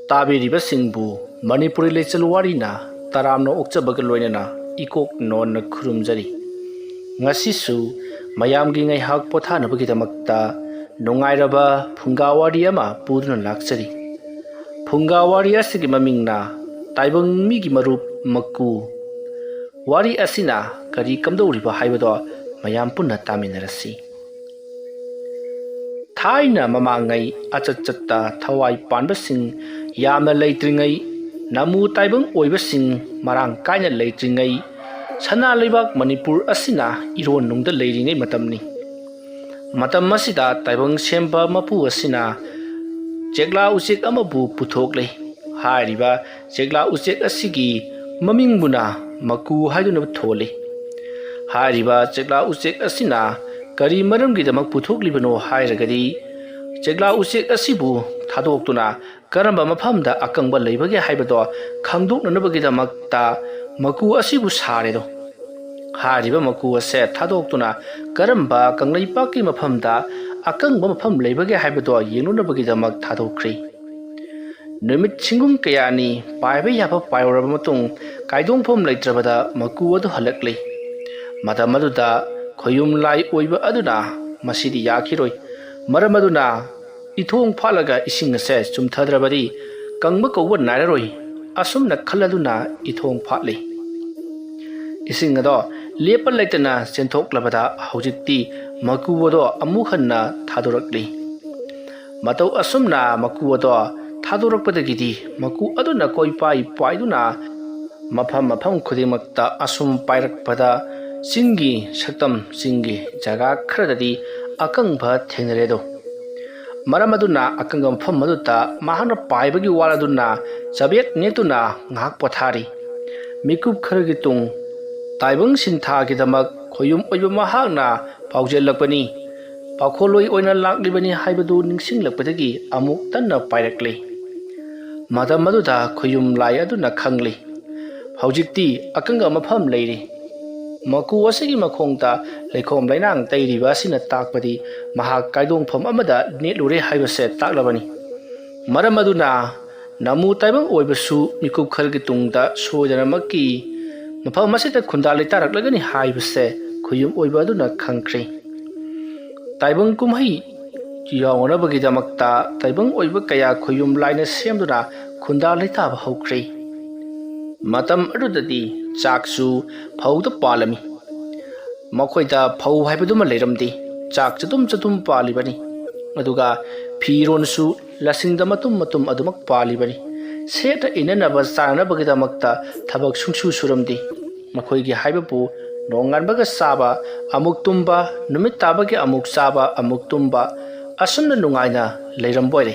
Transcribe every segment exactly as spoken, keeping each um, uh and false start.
ꯇꯥꯕꯤꯔꯤꯕꯁꯤꯡꯕꯨ ꯃꯅꯤꯄꯨꯔꯤ ꯂꯩꯆꯜ ꯋꯥꯔꯤꯅ ꯇꯔꯥꯝꯅ ꯑꯣꯛꯆꯕꯒ ꯂꯣꯏꯅꯅ ꯏꯀꯣꯛ ꯅꯣꯟꯅ ꯈꯨꯔꯨꯝꯖꯔꯤ꯫ ꯉꯁꯤꯁꯨ ꯃꯌꯥꯝꯒꯤ ꯉꯥꯏꯍꯥꯛ ꯄꯣꯊꯥꯅꯕꯒꯤꯗꯃꯛꯇ ꯅꯨꯡꯉꯥꯏꯔꯕ ꯐꯨꯡꯒꯥ ꯋꯥꯔꯤ ꯑꯃ ꯄꯨꯗꯨꯅ ꯂꯥꯛꯆꯔꯤ꯫ ꯐꯨꯡꯒꯥ ꯋꯥꯔꯤ ꯑꯁꯤꯒꯤ ꯃꯃꯤꯡꯅ ꯇꯥꯏꯕꯪ ꯃꯤꯒꯤ ꯃꯔꯨꯞ ꯃꯀꯨ꯫ ꯋꯥꯔꯤ ꯑꯁꯤꯅ ꯀꯔꯤ ꯀꯝꯗꯧꯔꯤꯕ ꯍꯥꯏꯕꯗꯣ ꯃꯌꯥꯝ ꯄꯨꯟꯅ ꯇꯥꯃꯤꯟꯅꯔꯁꯤ꯫ ꯊꯥꯏꯅ ꯃꯃꯥꯡꯉꯩ ꯑꯆꯠ ꯆꯠꯇ ꯊꯋꯥꯏ ꯄꯥꯟꯕꯁꯤꯡ, ꯌꯥꯝꯅ ꯂꯩꯇ꯭ꯔꯤꯉꯩ, ꯅꯃꯨ ꯇꯥꯏꯕꯪ ꯑꯣꯏꯕꯁꯤꯡ ꯃꯔꯥꯡ ꯀꯥꯏꯅ ꯂꯩꯇ꯭ꯔꯤꯉꯩ, ꯁꯅꯥ ꯂꯩꯕꯥꯛ ꯃꯅꯤꯄꯨꯔ ꯑꯁꯤꯅ ꯏꯔꯣꯟꯅꯨꯡꯗ ꯂꯩꯔꯤꯉꯩ ꯃꯇꯝꯅꯤ꯫ ꯃꯇꯝ ꯑꯁꯤꯗ ꯇꯥꯏꯕꯪ ꯁꯦꯝꯕ ꯃꯄꯨ ꯑꯁꯤꯅ ꯆꯦꯛꯂꯥ ꯎꯆꯦꯛ ꯑꯃꯕꯨ ꯄꯨꯊꯣꯛꯂꯦ꯫ ꯍꯥꯏꯔꯤꯕ ꯆꯦꯛꯂꯥ ꯎꯆꯦꯛ ꯑꯁꯤꯒꯤ ꯃꯃꯤꯡꯕꯨꯅ ꯃꯀꯨ ꯍꯥꯏꯗꯨꯅ ꯊꯣꯜꯂꯤ꯫ ꯍꯥꯏꯔꯤꯕ ꯆꯦꯛꯂꯥ ꯎꯆꯦꯛ ꯑꯁꯤꯅ ꯀꯔꯤ ꯃꯔꯝꯒꯤꯗꯃꯛ ꯄꯨꯊꯣꯛꯂꯤꯕꯅꯣ ꯍꯥꯏꯔꯒꯗꯤ, ꯆꯦꯛꯂꯥ ꯎꯆꯦꯛ ꯑꯁꯤꯕꯨ ꯊꯥꯗꯣꯛꯇꯨꯅ ꯀꯔꯝꯕ ꯃꯐꯝꯗ ꯑꯀꯪꯕ ꯂꯩꯕꯒꯦ ꯍꯥꯏꯕꯗꯣ ꯈꯪꯗꯣꯛꯅꯅꯕꯒꯤꯗꯃꯛꯇ ꯃꯀꯨ ꯑꯁꯤꯕꯨ ꯁꯥꯔꯦꯗꯣ꯫ ꯍꯥꯏꯔꯤꯕ ꯃꯀꯨ ꯑꯁꯦ ꯊꯥꯗꯣꯛꯇꯨꯅ ꯀꯔꯝꯕ ꯀꯪꯂꯩꯄꯥꯛꯀꯤ ꯃꯐꯝꯗ ꯑꯀꯪꯕ ꯃꯐꯝ ꯂꯩꯕꯒꯦ ꯍꯥꯏꯕꯗꯣ ꯌꯦꯡꯂꯨꯅꯕꯒꯤꯗꯃꯛ ꯊꯥꯗꯣꯛꯈ꯭ꯔꯤ꯫ ꯅꯨꯃꯤꯠ ꯁꯤꯡꯒꯨꯝ ꯀꯌꯥꯅꯤ ꯄꯥꯏꯕ ꯌꯥꯕ ꯄꯥꯏꯔꯨꯔꯕ ꯃꯇꯨꯡ, ꯀꯥꯏꯗꯣꯡꯐꯝ ꯂꯩꯇ꯭ꯔꯕꯗ ꯃꯀꯨ ꯑꯗꯨ ꯍꯜꯂꯛꯂꯤ꯫ ꯃꯇꯝ ꯑꯗꯨꯗ ꯈꯣꯌꯨꯝ ꯂꯥꯏ ꯑꯣꯏꯕ ꯑꯗꯨꯅ ꯃꯁꯤꯗꯤ ꯌꯥꯈꯤꯔꯣꯏ, ꯃꯔꯝ ꯑꯗꯨꯅ ꯏꯊꯣꯡ ꯐꯥꯠꯂꯒ ꯏꯁꯤꯡ ꯑꯁꯦ ꯆꯨꯝꯊꯗ꯭ꯔꯕꯗꯤ ꯀꯪꯕ ꯀꯧꯕ ꯅꯥꯏꯔꯔꯣꯏ꯫ ꯑꯁꯨꯝꯅ ꯈꯜꯂꯗꯨꯅ ꯏꯊꯣꯡ ꯐꯥꯠꯂꯤ꯫ ꯏꯁꯤꯡ ꯑꯗꯣ ꯂꯦꯞꯄ ꯂꯩꯇꯅ ꯆꯦꯟꯊꯣꯛꯂꯕꯗ ꯍꯧꯖꯤꯛꯇꯤ ꯃꯀꯨ ꯑꯗꯣ ꯑꯃꯨꯛ ꯍꯟꯅ ꯊꯥꯗꯣꯔꯛꯂꯤ꯫ ꯃꯇꯧ ꯑꯁꯨꯝꯅ ꯃꯀꯨ ꯑꯗꯣ ꯊꯥꯗꯣꯔꯛꯄꯗꯒꯤꯗꯤ ꯃꯀꯨ ꯑꯗꯨꯅ ꯀꯣꯏꯄꯥꯏ ꯄꯥꯏꯗꯨꯅ ꯃꯐꯝ ꯃꯐꯝ ꯈꯨꯗꯤꯡꯃꯛꯇ ꯑꯁꯨꯝ ꯄꯥꯏꯔꯛꯄꯗ ꯆꯤꯡꯒꯤ ꯁꯛꯇꯝ, ꯆꯤꯡꯒꯤ ꯖꯒꯥ ꯈꯔꯗꯗꯤ ꯑꯀꯪꯕ ꯊꯦꯡꯅꯔꯦꯗꯣ꯫ ꯃꯔꯝ ꯑꯗꯨꯅ ꯑꯀꯪꯕ ꯃꯐꯝ ꯑꯗꯨꯗ ꯃꯍꯥꯛꯅ ꯄꯥꯏꯕꯒꯤ ꯋꯥꯔꯗꯨꯅ ꯆꯕꯦꯠ ꯅꯦꯠꯇꯨꯅ ꯉꯥꯏꯍꯥꯛ ꯄꯣꯊꯥꯔꯤ꯫ ꯃꯤꯀꯨꯞ ꯈꯔꯒꯤ ꯇꯨꯡ ꯇꯥꯏꯕꯪ ꯁꯤꯟꯊꯥꯒꯤꯗꯃꯛ ꯈꯣꯌꯨꯝ ꯑꯣꯏꯕ ꯃꯍꯥꯛꯅ ꯄꯥꯎꯖꯦꯜꯂꯛꯄꯅꯤ꯫ ꯄꯥꯎꯈꯣꯜꯂꯣꯏ ꯑꯣꯏꯅ ꯂꯥꯛꯂꯤꯕꯅꯤ ꯍꯥꯏꯕꯗꯨ ꯅꯤꯡꯁꯤꯡꯂꯛꯄꯗꯒꯤ ꯑꯃꯨꯛ ꯇꯟꯅ ꯄꯥꯏꯔꯛꯂꯤ꯫ ꯃꯇꯝ ꯑꯗꯨꯗ ꯈꯣꯌꯨꯝ ꯂꯥꯏ ꯑꯗꯨꯅ ꯈꯪꯂꯤ, ꯍꯧꯖꯤꯛꯇꯤ ꯑꯀꯪꯕ ꯃꯐꯝ ꯂꯩꯔꯤ꯫ ꯃꯀꯨ ꯑꯁꯤꯒꯤ ꯃꯈꯣꯡꯗ ꯂꯩꯈꯣꯝ ꯂꯩꯅꯥꯡ ꯇꯩꯔꯤꯕ ꯑꯁꯤꯅ ꯇꯥꯛꯄꯗꯤ ꯃꯍꯥꯛ ꯀꯥꯏꯗꯣꯡꯐꯝ ꯑꯃꯗ ꯅꯦꯠꯂꯨꯔꯦ ꯍꯥꯏꯕꯁꯦ ꯇꯥꯛꯂꯕꯅꯤ꯫ ꯃꯔꯝ ꯑꯗꯨꯅ ꯅꯃꯨ ꯇꯥꯏꯕꯪ ꯑꯣꯏꯕꯁꯨ ꯃꯤꯀꯨꯞ ꯈꯔꯒꯤ ꯇꯨꯡꯗ ꯁꯣꯏꯗꯅꯃꯛꯀꯤ ꯃꯐꯝ ꯑꯁꯤꯗ ꯈꯨꯟꯗꯥ ꯂꯩꯇꯥꯔꯛꯂꯒꯅꯤ ꯍꯥꯏꯕꯁꯦ ꯈꯨꯌꯨꯝ ꯑꯣꯏꯕ ꯑꯗꯨꯅ ꯈꯪꯈ꯭ꯔꯦ꯫ ꯇꯥꯏꯕꯪ ꯀꯨꯝꯍꯩ ꯌꯥꯎꯅꯅꯕꯒꯤꯗꯃꯛꯇ ꯇꯥꯏꯕꯪ ꯑꯣꯏꯕ ꯀꯌꯥ ꯈꯨꯌꯨꯝ ꯂꯥꯏꯅ ꯁꯦꯝꯗꯨꯅ ꯈꯨꯟꯗꯥ ꯂꯩꯇꯥꯕ ꯍꯧꯈ꯭ꯔꯦ꯫ ꯃꯇꯝ ꯑꯗꯨꯗꯗꯤ ꯆꯥꯛꯁꯨ ꯐꯧꯗ ꯄꯥꯜꯂꯝꯃꯤ꯫ ꯃꯈꯣꯏꯗ ꯐꯧ ꯍꯥꯏꯕꯗꯨꯃ ꯂꯩꯔꯝꯗꯦ꯫ ꯆꯥꯛ ꯆꯗꯨꯝ ꯆꯗꯨꯝ ꯄꯥꯜꯂꯤꯕꯅꯤ꯫ ꯑꯗꯨꯒ ꯐꯤꯔꯣꯟꯁꯨ ꯂꯁꯤꯡꯗ ꯃꯇꯨꯝ ꯃꯇꯨꯝ ꯑꯗꯨꯃꯛ ꯄꯥꯜꯂꯤꯕꯅꯤ꯫ ꯁꯦꯠꯅ ꯏꯅꯅꯕ ꯆꯥꯅꯅꯕꯒꯤꯗꯃꯛꯇ ꯊꯕꯛ ꯁꯨꯡꯁꯨ ꯁꯨꯔꯝꯗꯦ꯫ ꯃꯈꯣꯏꯒꯤ ꯍꯥꯏꯕꯕꯨ ꯅꯣꯡꯉꯥꯟꯕꯒ ꯆꯥꯕ, ꯑꯃꯨꯛ ꯇꯨꯝꯕ, ꯅꯨꯃꯤꯠ ꯇꯥꯕꯒꯤ ꯑꯃꯨꯛ ꯆꯥꯕ, ꯑꯃꯨꯛ ꯇꯨꯝꯕ, ꯑꯁꯨꯝꯅ ꯅꯨꯡꯉꯥꯏꯅ ꯂꯩꯔꯝꯕ ꯑꯣꯏꯔꯦ꯫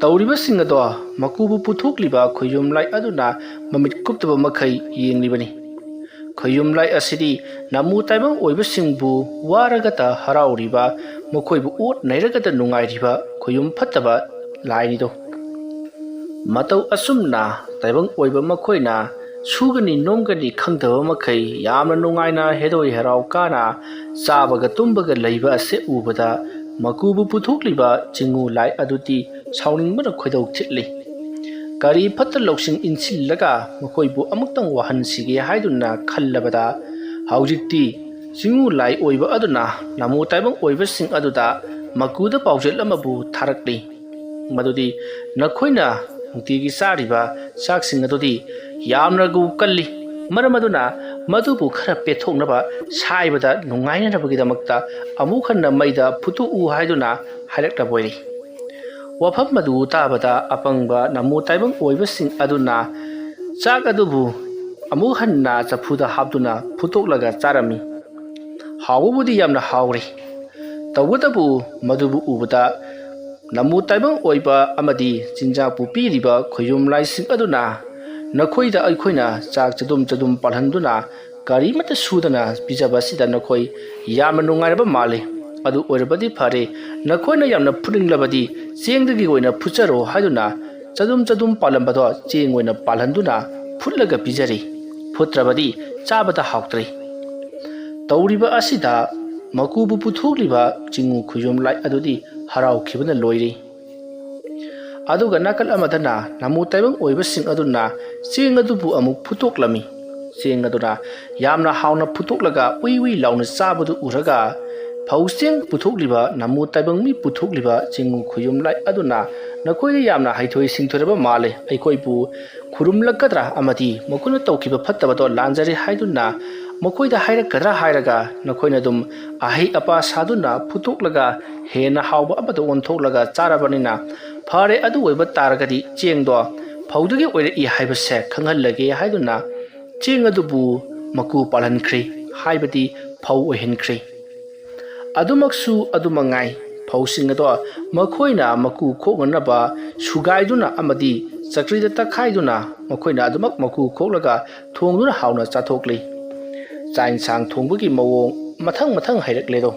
ꯇꯧꯔꯤꯕꯁꯤꯡ ꯑꯗꯣ ꯃꯀꯨꯕꯨ ꯄꯨꯊꯣꯛꯂꯤꯕ ꯈꯨꯌꯨꯝ ꯂꯥꯏ ꯑꯗꯨꯅ ꯃꯃꯤꯠ ꯀꯨꯞꯇꯕ ꯃꯈꯩ ꯌꯦꯡꯂꯤꯕꯅꯤ꯫ ꯈꯨꯌꯨꯝ ꯂꯥꯏ ꯑꯁꯤꯗꯤ ꯅꯃꯨ ꯇꯥꯏꯕꯪ ꯑꯣꯏꯕꯁꯤꯡꯕꯨ ꯋꯥꯔꯒꯇ ꯍꯔꯥꯎꯔꯤꯕ, ꯃꯈꯣꯏꯕꯨ ꯑꯣꯠ ꯅꯩꯔꯒꯇ ꯅꯨꯡꯉꯥꯏꯔꯤꯕ ꯈꯨꯌꯨꯝ ꯐꯠꯇꯕ ꯂꯥꯏꯅꯤꯗꯣ꯫ ꯃꯇꯧ ꯑꯁꯨꯝꯅ ꯇꯥꯏꯕꯪ ꯑꯣꯏꯕ ꯃꯈꯣꯏꯅ ꯁꯨꯒꯅꯤ ꯅꯣꯝꯒꯅꯤ ꯈꯪꯗꯕ ꯃꯈꯩ ꯌꯥꯝꯅ ꯅꯨꯡꯉꯥꯏꯅ ꯍꯦꯔꯣꯏ ꯍꯦꯔꯥꯎ ꯀꯥꯅ ꯆꯥꯕꯒ ꯇꯨꯝꯕꯒ ꯂꯩꯕ ꯑꯁꯤ ꯎꯕꯗ ꯃꯀꯨꯕꯨ ꯄꯨꯊꯣꯛꯂꯤꯕ ꯆꯤꯡꯉꯨ ꯂꯥꯏ ꯑꯗꯨꯗꯤ ꯁꯥꯎꯅꯤꯡꯕꯅ ꯈꯣꯏꯗꯧ ꯊꯤꯠꯂꯤ꯫ ꯀꯔꯤ ꯐꯠꯇ ꯂꯧꯁꯤꯡ ꯏꯟꯁꯤꯜꯂꯒ ꯃꯈꯣꯏꯕꯨ ꯑꯃꯨꯛꯇꯪ ꯋꯥꯍꯟꯁꯤꯒꯦ ꯍꯥꯏꯗꯨꯅ ꯈꯜꯂꯕꯗ ꯍꯧꯖꯤꯛꯇꯤ ꯆꯤꯡꯉꯨ ꯂꯥꯏ ꯑꯣꯏꯕ ꯑꯗꯨꯅ ꯅꯃꯨ ꯇꯥꯏꯕꯪ ꯑꯣꯏꯕꯁꯤꯡ ꯑꯗꯨꯗ ꯃꯀꯨꯗ ꯄꯥꯎꯖꯦꯜ ꯑꯃꯕꯨ ꯊꯥꯔꯛꯂꯤ꯫ ꯃꯗꯨꯗꯤ ꯅꯈꯣꯏꯅ ꯅꯨꯡꯇꯤꯒꯤ ꯆꯥꯔꯤꯕ ꯆꯥꯛꯁꯤꯡ ꯑꯗꯨꯗꯤ ꯌꯥꯝꯅ ꯒꯨ ꯀꯜꯂꯤ꯫ ꯃꯔꯝ ꯑꯗꯨꯅ ꯃꯗꯨꯕꯨ ꯈꯔ ꯄꯦꯠꯊꯣꯛꯅꯕ ꯁꯥꯏꯕꯗ ꯅꯨꯡꯉꯥꯏꯅꯅꯕꯒꯤꯗꯃꯛꯇ ꯑꯃꯨꯛ ꯍꯟꯅ ꯃꯩꯗ ꯐꯨꯠꯇꯣꯛꯎ ꯍꯥꯏꯗꯨꯅ ꯍꯥꯏꯔꯛꯂꯕ ꯑꯣꯏꯔꯦ꯫ ꯋꯥꯐꯝ ꯑꯗꯨ ꯇꯥꯕꯗ ꯑꯄꯪꯕ ꯅꯃꯨ ꯇꯥꯏꯕꯪ ꯑꯣꯏꯕꯁꯤꯡ ꯑꯗꯨꯅ ꯆꯥꯛ ꯑꯗꯨꯕꯨ ꯑꯃꯨꯛ ꯍꯟꯅ ꯆꯐꯨꯗ ꯍꯥꯞꯇꯨꯅ ꯐꯨꯠꯇꯣꯛꯂꯒ ꯆꯥꯔꯝꯃꯤ꯫ ꯍꯥꯎꯕꯕꯨꯗꯤ ꯌꯥꯝꯅ ꯍꯥꯎꯔꯤ꯫ ꯇꯧꯕꯇꯕꯨ ꯃꯗꯨꯕꯨ ꯎꯕꯗ ꯅꯃꯨ ꯇꯥꯏꯕꯪ ꯑꯣꯏꯕ ꯑꯃꯗꯤ ꯆꯤꯟꯖꯥꯛꯄꯨ ꯄꯤꯔꯤꯕ ꯈꯨꯌꯨꯝ ꯂꯥꯏꯁꯤꯡ ꯑꯗꯨꯅ ꯅꯈꯣꯏꯗ ꯑꯩꯈꯣꯏꯅ ꯆꯥꯛ ꯆꯗꯨꯝ ꯆꯗꯨꯝ ꯄꯥꯜꯍꯟꯗꯨꯅ ꯀꯔꯤꯃꯠꯇ ꯁꯨꯗꯅ ꯄꯤꯖꯕ ꯑꯁꯤꯗ ꯅꯈꯣꯏ ꯌꯥꯝꯅ ꯅꯨꯡꯉꯥꯏꯔꯕ ꯃꯥꯜꯂꯤ꯫ ꯑꯗꯨ ꯑꯣꯏꯔꯕꯗꯤ ꯐꯔꯦ, ꯅꯈꯣꯏꯅ ꯌꯥꯝꯅ ꯐꯨꯠꯅꯤꯡꯂꯕꯗꯤ ꯆꯦꯡꯗꯒꯤ ꯑꯣꯏꯅ ꯐꯨꯠꯆꯔꯣ ꯍꯥꯏꯗꯨꯅ ꯆꯗꯨꯝ ꯆꯗꯨꯝ ꯄꯥꯜꯂꯝꯕꯗꯣ ꯆꯦꯡ ꯑꯣꯏꯅ ꯄꯥꯜꯍꯟꯗꯨꯅ ꯐꯨꯠꯂꯒ ꯄꯤꯖꯔꯤ꯫ ꯐꯨꯠꯇ꯭ꯔꯕꯗꯤ ꯆꯥꯕꯗ ꯍꯥꯎꯇ꯭ꯔꯦ꯫ ꯇꯧꯔꯤꯕ ꯑꯁꯤꯗ ꯃꯀꯨꯕꯨ ꯄꯨꯊꯣꯛꯂꯤꯕ ꯆꯤꯡꯉꯨ ꯈꯨꯌꯨꯝ ꯂꯥꯏ ꯑꯗꯨꯗꯤ ꯍꯔꯥꯎꯈꯤꯕꯅ ꯂꯣꯏꯔꯦ꯫ ꯑꯗꯨꯒ ꯅꯥꯀꯜ ꯑꯃꯗꯅ ꯅꯃꯨ ꯇꯥꯏꯕꯪ ꯑꯣꯏꯕꯁꯤꯡ ꯑꯗꯨꯅ ꯆꯦꯡ ꯑꯗꯨꯕꯨ ꯑꯃꯨꯛ ꯐꯨꯠꯇꯣꯛꯂꯝꯃꯤ꯫ ꯆꯦꯡ ꯑꯗꯨꯅ ꯌꯥꯝꯅ ꯍꯥꯎꯅ ꯐꯨꯠꯇꯣꯛꯂꯒ ꯎꯏ ꯎꯏ ꯂꯥꯎꯅ ꯆꯥꯕꯗꯨ ꯎꯔꯒ ꯐꯧ ꯆꯦꯡ ꯄꯨꯊꯣꯛꯂꯤꯕ ꯅꯃꯨ ꯇꯥꯏꯕꯪ ꯃꯤ ꯄꯨꯊꯣꯛꯂꯤꯕ ꯆꯤꯡꯉꯨ ꯈꯨꯌꯨꯝ ꯂꯥꯏ ꯑꯗꯨꯅ ꯅꯈꯣꯏꯗ ꯌꯥꯝꯅ ꯍꯩꯊꯣꯏ ꯁꯤꯡꯊꯣꯏꯔꯕ ꯃꯥꯜꯂꯦ, ꯑꯩꯈꯣꯏꯕꯨ ꯈꯨꯔꯨꯝꯂꯛꯀꯗ꯭ꯔꯥ ꯑꯃꯗꯤ ꯃꯈꯣꯏꯅ ꯇꯧꯈꯤꯕ ꯐꯠꯇꯕꯗꯣ ꯂꯥꯟꯖꯔꯦ ꯍꯥꯏꯗꯨꯅ ꯃꯈꯣꯏꯗ ꯍꯥꯏꯔꯛꯀꯗ꯭ꯔꯥ ꯍꯥꯏꯔꯒ ꯅꯈꯣꯏꯅ ꯑꯗꯨꯝ ꯑꯍꯩ ꯑꯄꯥ ꯁꯥꯗꯨꯅ ꯐꯨꯠꯇꯣꯛꯂꯒ ꯍꯦꯟꯅ ꯍꯥꯎꯕ ꯑꯃꯗ ꯑꯣꯟꯊꯣꯛꯂꯒ ꯆꯥꯔꯕꯅꯤꯅ ꯐꯔꯦ, ꯑꯗꯨ ꯑꯣꯏꯕ ꯇꯥꯔꯒꯗꯤ ꯆꯦꯡꯗꯣ ꯐꯧꯗꯒꯤ ꯑꯣꯏꯔꯛꯏ ꯍꯥꯏꯕꯁꯦ ꯈꯪꯍꯜꯂꯒꯦ ꯍꯥꯏꯗꯨꯅ ꯆꯦꯡ ꯑꯗꯨꯕꯨ ꯃꯀꯨ ꯄꯥꯜꯍꯟꯈ꯭ꯔꯦ, ꯍꯥꯏꯕꯗꯤ ꯐꯧ ꯑꯣꯏꯍꯟꯈ꯭ꯔꯦ꯫ ꯑꯗꯨꯃꯛꯁꯨ ꯑꯗꯨꯃꯉꯥꯏ, ꯐꯧꯁꯤꯡ ꯑꯗꯣ ꯃꯈꯣꯏꯅ ꯃꯀꯨ ꯈꯣꯛꯅꯅꯕ ꯁꯨꯒꯥꯏꯗꯨꯅ ꯑꯃꯗꯤ ꯆꯀ꯭ꯔꯤꯗ ꯇꯛꯈꯥꯏꯗꯨꯅ ꯃꯈꯣꯏꯅ ꯑꯗꯨꯃꯛ ꯃꯀꯨ ꯈꯣꯛꯂꯒ ꯊꯣꯡꯗꯨꯅ ꯍꯥꯎꯅ ꯆꯥꯊꯣꯛꯂꯤ꯫ ꯆꯥꯛ ꯏꯟꯁꯥꯡ ꯊꯣꯡꯕꯒꯤ ꯃꯑꯣꯡ ꯃꯊꯪ ꯃꯊꯪ ꯍꯩꯔꯛꯂꯦꯗꯣ꯫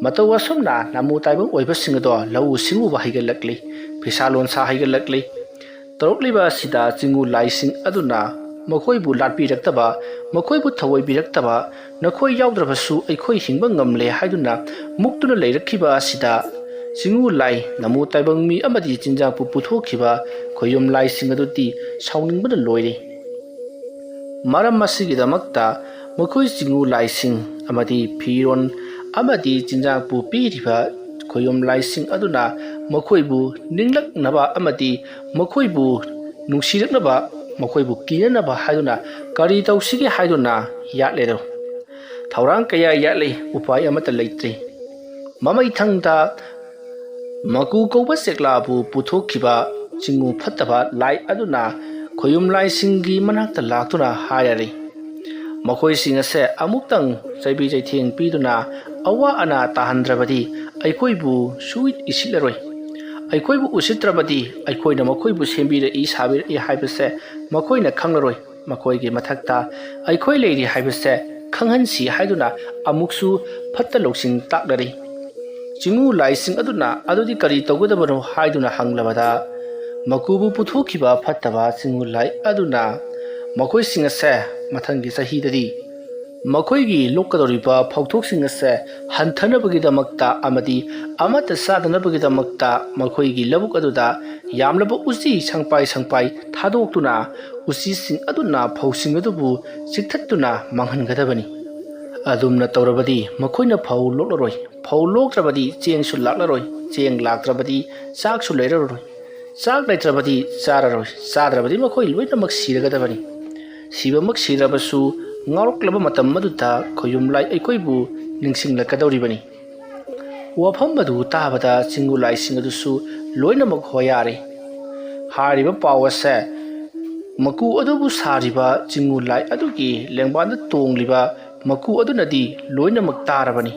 ꯃꯇꯧ ꯑꯁꯨꯝꯅ ꯅꯃꯨ ꯇꯥꯏꯕꯪ ꯑꯣꯏꯕꯁꯤꯡ ꯑꯗꯣ ꯂꯧꯎ ꯁꯤꯡꯎꯕ ꯍꯩꯒꯠꯂꯛꯂꯤ, ꯐꯤꯁꯥ ꯂꯣꯟꯁꯥ ꯍꯩꯒꯠꯂꯛꯂꯤ꯫ ꯇꯧꯔꯛꯂꯤꯕ ꯑꯁꯤꯗ ꯆꯤꯡꯉꯨ ꯂꯥꯏꯁꯤꯡ ꯑꯗꯨꯅ ꯃꯈꯣꯏꯕꯨ ꯂꯥꯠꯄꯤꯔꯛꯇꯕ, ꯃꯈꯣꯏꯕꯨ ꯊꯑꯣꯏꯕꯤꯔꯛꯇꯕ, ꯅꯈꯣꯏ ꯌꯥꯎꯗ꯭ꯔꯕꯁꯨ ꯑꯩꯈꯣꯏ ꯍꯤꯡꯕ ꯉꯝꯂꯦ ꯍꯥꯏꯗꯨꯅ ꯃꯨꯛꯇꯨꯅ ꯂꯩꯔꯛꯈꯤꯕ ꯑꯁꯤꯗ ꯆꯤꯡꯉꯨ ꯂꯥꯏ ꯅꯃꯨ ꯇꯥꯏꯕꯪ ꯃꯤ ꯑꯃꯗꯤ ꯆꯤꯟꯖꯥꯛꯄꯨ ꯄꯨꯊꯣꯛꯈꯤꯕ ꯈꯣꯌꯨꯝ ꯂꯥꯏꯁꯤꯡ ꯑꯗꯨꯗꯤ ꯁꯥꯎꯅꯤꯡꯕꯅ ꯂꯣꯏꯔꯦ꯫ ꯃꯔꯝ ꯑꯁꯤꯒꯤꯗꯃꯛꯇ ꯃꯈꯣꯏ ꯆꯤꯡꯉꯨ ꯂꯥꯏꯁꯤꯡ ꯑꯃꯗꯤ ꯐꯤꯔꯣꯟ ꯑꯃꯗꯤ ꯆꯤꯟꯖꯥꯛꯄꯨ ꯄꯤꯔꯤꯕ ꯈꯣꯌꯨꯝ ꯂꯥꯏꯁꯤꯡ ꯑꯗꯨꯅ ꯃꯈꯣꯏꯕꯨ ꯅꯤꯡꯂꯛꯅꯕ ꯑꯃꯗꯤ ꯃꯈꯣꯏꯕꯨ ꯅꯨꯡꯁꯤꯔꯛꯅꯕ, ꯃꯈꯣꯏꯕꯨ ꯀꯤꯅꯅꯕ ꯍꯥꯏꯗꯨꯅ ꯀꯔꯤ ꯇꯧꯁꯤꯒꯦ ꯍꯥꯏꯗꯨꯅ ꯌꯥꯠꯂꯦꯗꯣ꯫ ꯊꯧꯔꯥꯡ ꯀꯌꯥ ꯌꯥꯠꯂꯤ, ꯎꯄꯥꯏ ꯑꯃꯠꯇ ꯂꯩꯇ꯭ꯔꯤ꯫ ꯃꯃꯩꯊꯪꯗ ꯃꯀꯨ ꯀꯧꯕ ꯆꯦꯛꯂꯥꯕꯨ ꯄꯨꯊꯣꯛꯈꯤꯕ ꯆꯤꯡꯉꯨ ꯐꯠꯇꯕ ꯂꯥꯏ ꯑꯗꯨꯅ ꯈꯣꯌꯨꯝ ꯂꯥꯏꯁꯤꯡꯒꯤ ꯃꯅꯥꯛꯇ ꯂꯥꯛꯇꯨꯅ ꯍꯥꯏꯔꯔꯤ, ꯃꯈꯣꯏꯁꯤꯡ ꯑꯁꯦ ꯑꯃꯨꯛꯇꯪ ꯆꯩꯕꯤ ꯆꯩꯊꯦꯡ ꯄꯤꯗꯨꯅ ꯑꯋꯥ ꯑꯅꯥ ꯇꯥꯍꯟꯗ꯭ꯔꯕꯗꯤ ꯑꯩꯈꯣꯏꯕꯨ ꯁꯨꯏꯠ ꯏꯁꯤꯠꯂꯔꯣꯏ꯫ ꯑꯩꯈꯣꯏꯕꯨ ꯎꯁꯤꯠꯇ꯭ꯔꯕꯗꯤ ꯑꯩꯈꯣꯏꯅ ꯃꯈꯣꯏꯕꯨ ꯁꯦꯝꯕꯤꯔꯛꯏ ꯁꯥꯕꯤꯔꯛꯏ ꯍꯥꯏꯕꯁꯦ ꯃꯈꯣꯏꯅ ꯈꯪꯂꯔꯣꯏ꯫ ꯃꯈꯣꯏꯒꯤ ꯃꯊꯛꯇ ꯑꯩꯈꯣꯏ ꯂꯩꯔꯤ ꯍꯥꯏꯕꯁꯦ ꯈꯪꯍꯟꯁꯤ ꯍꯥꯏꯗꯨꯅ ꯑꯃꯨꯛꯁꯨ ꯐꯠꯇ ꯂꯧꯁꯤꯡ ꯇꯥꯛꯅꯔꯤ꯫ ꯆꯤꯡꯉꯨ ꯂꯥꯏꯁꯤꯡ ꯑꯗꯨꯅ ꯑꯗꯨꯗꯤ ꯀꯔꯤ ꯇꯧꯒꯗꯕꯅꯣ ꯍꯥꯏꯗꯨꯅ ꯍꯪꯂꯕꯗ, ꯃꯀꯨꯕꯨ ꯄꯨꯊꯣꯛꯈꯤꯕ ꯐꯠꯇꯕ ꯆꯤꯡꯉꯨ ꯂꯥꯏ ꯑꯗꯨꯅ ꯃꯈꯣꯏꯁꯤꯡ ꯑꯁꯦ ꯃꯊꯪꯒꯤ ꯆꯍꯤꯗꯗꯤ ꯃꯈꯣꯏꯒꯤ ꯂꯣꯛꯀꯗꯧꯔꯤꯕ ꯐꯧꯊꯣꯛꯁꯤꯡ ꯑꯁꯦ ꯍꯟꯊꯅꯕꯒꯤꯗꯃꯛꯇ ꯑꯃꯗꯤ ꯑꯃꯠꯇ ꯆꯥꯗꯅꯕꯒꯤꯗꯃꯛꯇ ꯃꯈꯣꯏꯒꯤ ꯂꯧꯕꯨꯛ ꯑꯗꯨꯗ ꯌꯥꯝꯂꯕ ꯎꯆꯤ ꯁꯪꯄꯥꯏ ꯁꯪꯄꯥꯏ ꯊꯥꯗꯣꯛꯇꯨꯅ, ꯎꯆꯤꯁꯤꯡ ꯑꯗꯨꯅ ꯐꯧꯁꯤꯡ ꯑꯗꯨꯕꯨ ꯆꯤꯛꯊꯠꯇꯨꯅ ꯃꯥꯡꯍꯟꯒꯗꯕꯅꯤ꯫ ꯑꯗꯨꯝꯅ ꯇꯧꯔꯕꯗꯤ ꯃꯈꯣꯏꯅ ꯐꯧ ꯂꯣꯛꯂꯔꯣꯏ, ꯐꯧ ꯂꯣꯛꯇ꯭ꯔꯕꯗꯤ ꯆꯦꯡꯁꯨ ꯂꯥꯛꯂꯔꯣꯏ, ꯆꯦꯡ ꯂꯥꯛꯇ꯭ꯔꯕꯗꯤ ꯆꯥꯛꯁꯨ ꯂꯩꯔꯔꯣꯏ, ꯆꯥꯛ ꯂꯩꯇ꯭ꯔꯕꯗꯤ ꯆꯥꯔꯔꯣꯏ, ꯆꯥꯗ꯭ꯔꯕꯗꯤ ꯃꯈꯣꯏ ꯂꯣꯏꯅꯃꯛ ꯁꯤꯔꯒꯗꯕꯅꯤ꯫ ꯁꯤꯕꯃꯛ ꯁꯤꯔꯕꯁꯨ, ꯉꯥꯎꯔꯛꯂꯕ ꯃꯇꯝ ꯑꯗꯨꯗ ꯈꯣꯌꯨꯝ ꯂꯥꯏ ꯑꯩꯈꯣꯏꯕꯨ ꯅꯤꯡꯁꯤꯡꯂꯛꯀꯗꯧꯔꯤꯕꯅꯤ꯫ ꯋꯥꯐꯝ ꯑꯗꯨ ꯇꯥꯕꯗ ꯆꯤꯡꯒꯨ ꯂꯥꯏꯁꯤꯡ ꯑꯗꯨꯁꯨ ꯂꯣꯏꯅꯃꯛ ꯍꯣꯌꯥꯔꯦ꯫ ꯍꯥꯏꯔꯤꯕ ꯄꯥꯎ ꯑꯁꯦ ꯃꯀꯨ ꯑꯗꯨꯕꯨ ꯁꯥꯔꯤꯕ ꯆꯤꯡꯒꯨ ꯂꯥꯏ ꯑꯗꯨꯒꯤ ꯂꯦꯡꯕꯥꯟꯗ ꯇꯣꯡꯂꯤꯕ ꯃꯀꯨ ꯑꯗꯨꯅꯗꯤ ꯂꯣꯏꯅꯃꯛ ꯇꯥꯔꯕꯅꯤ꯫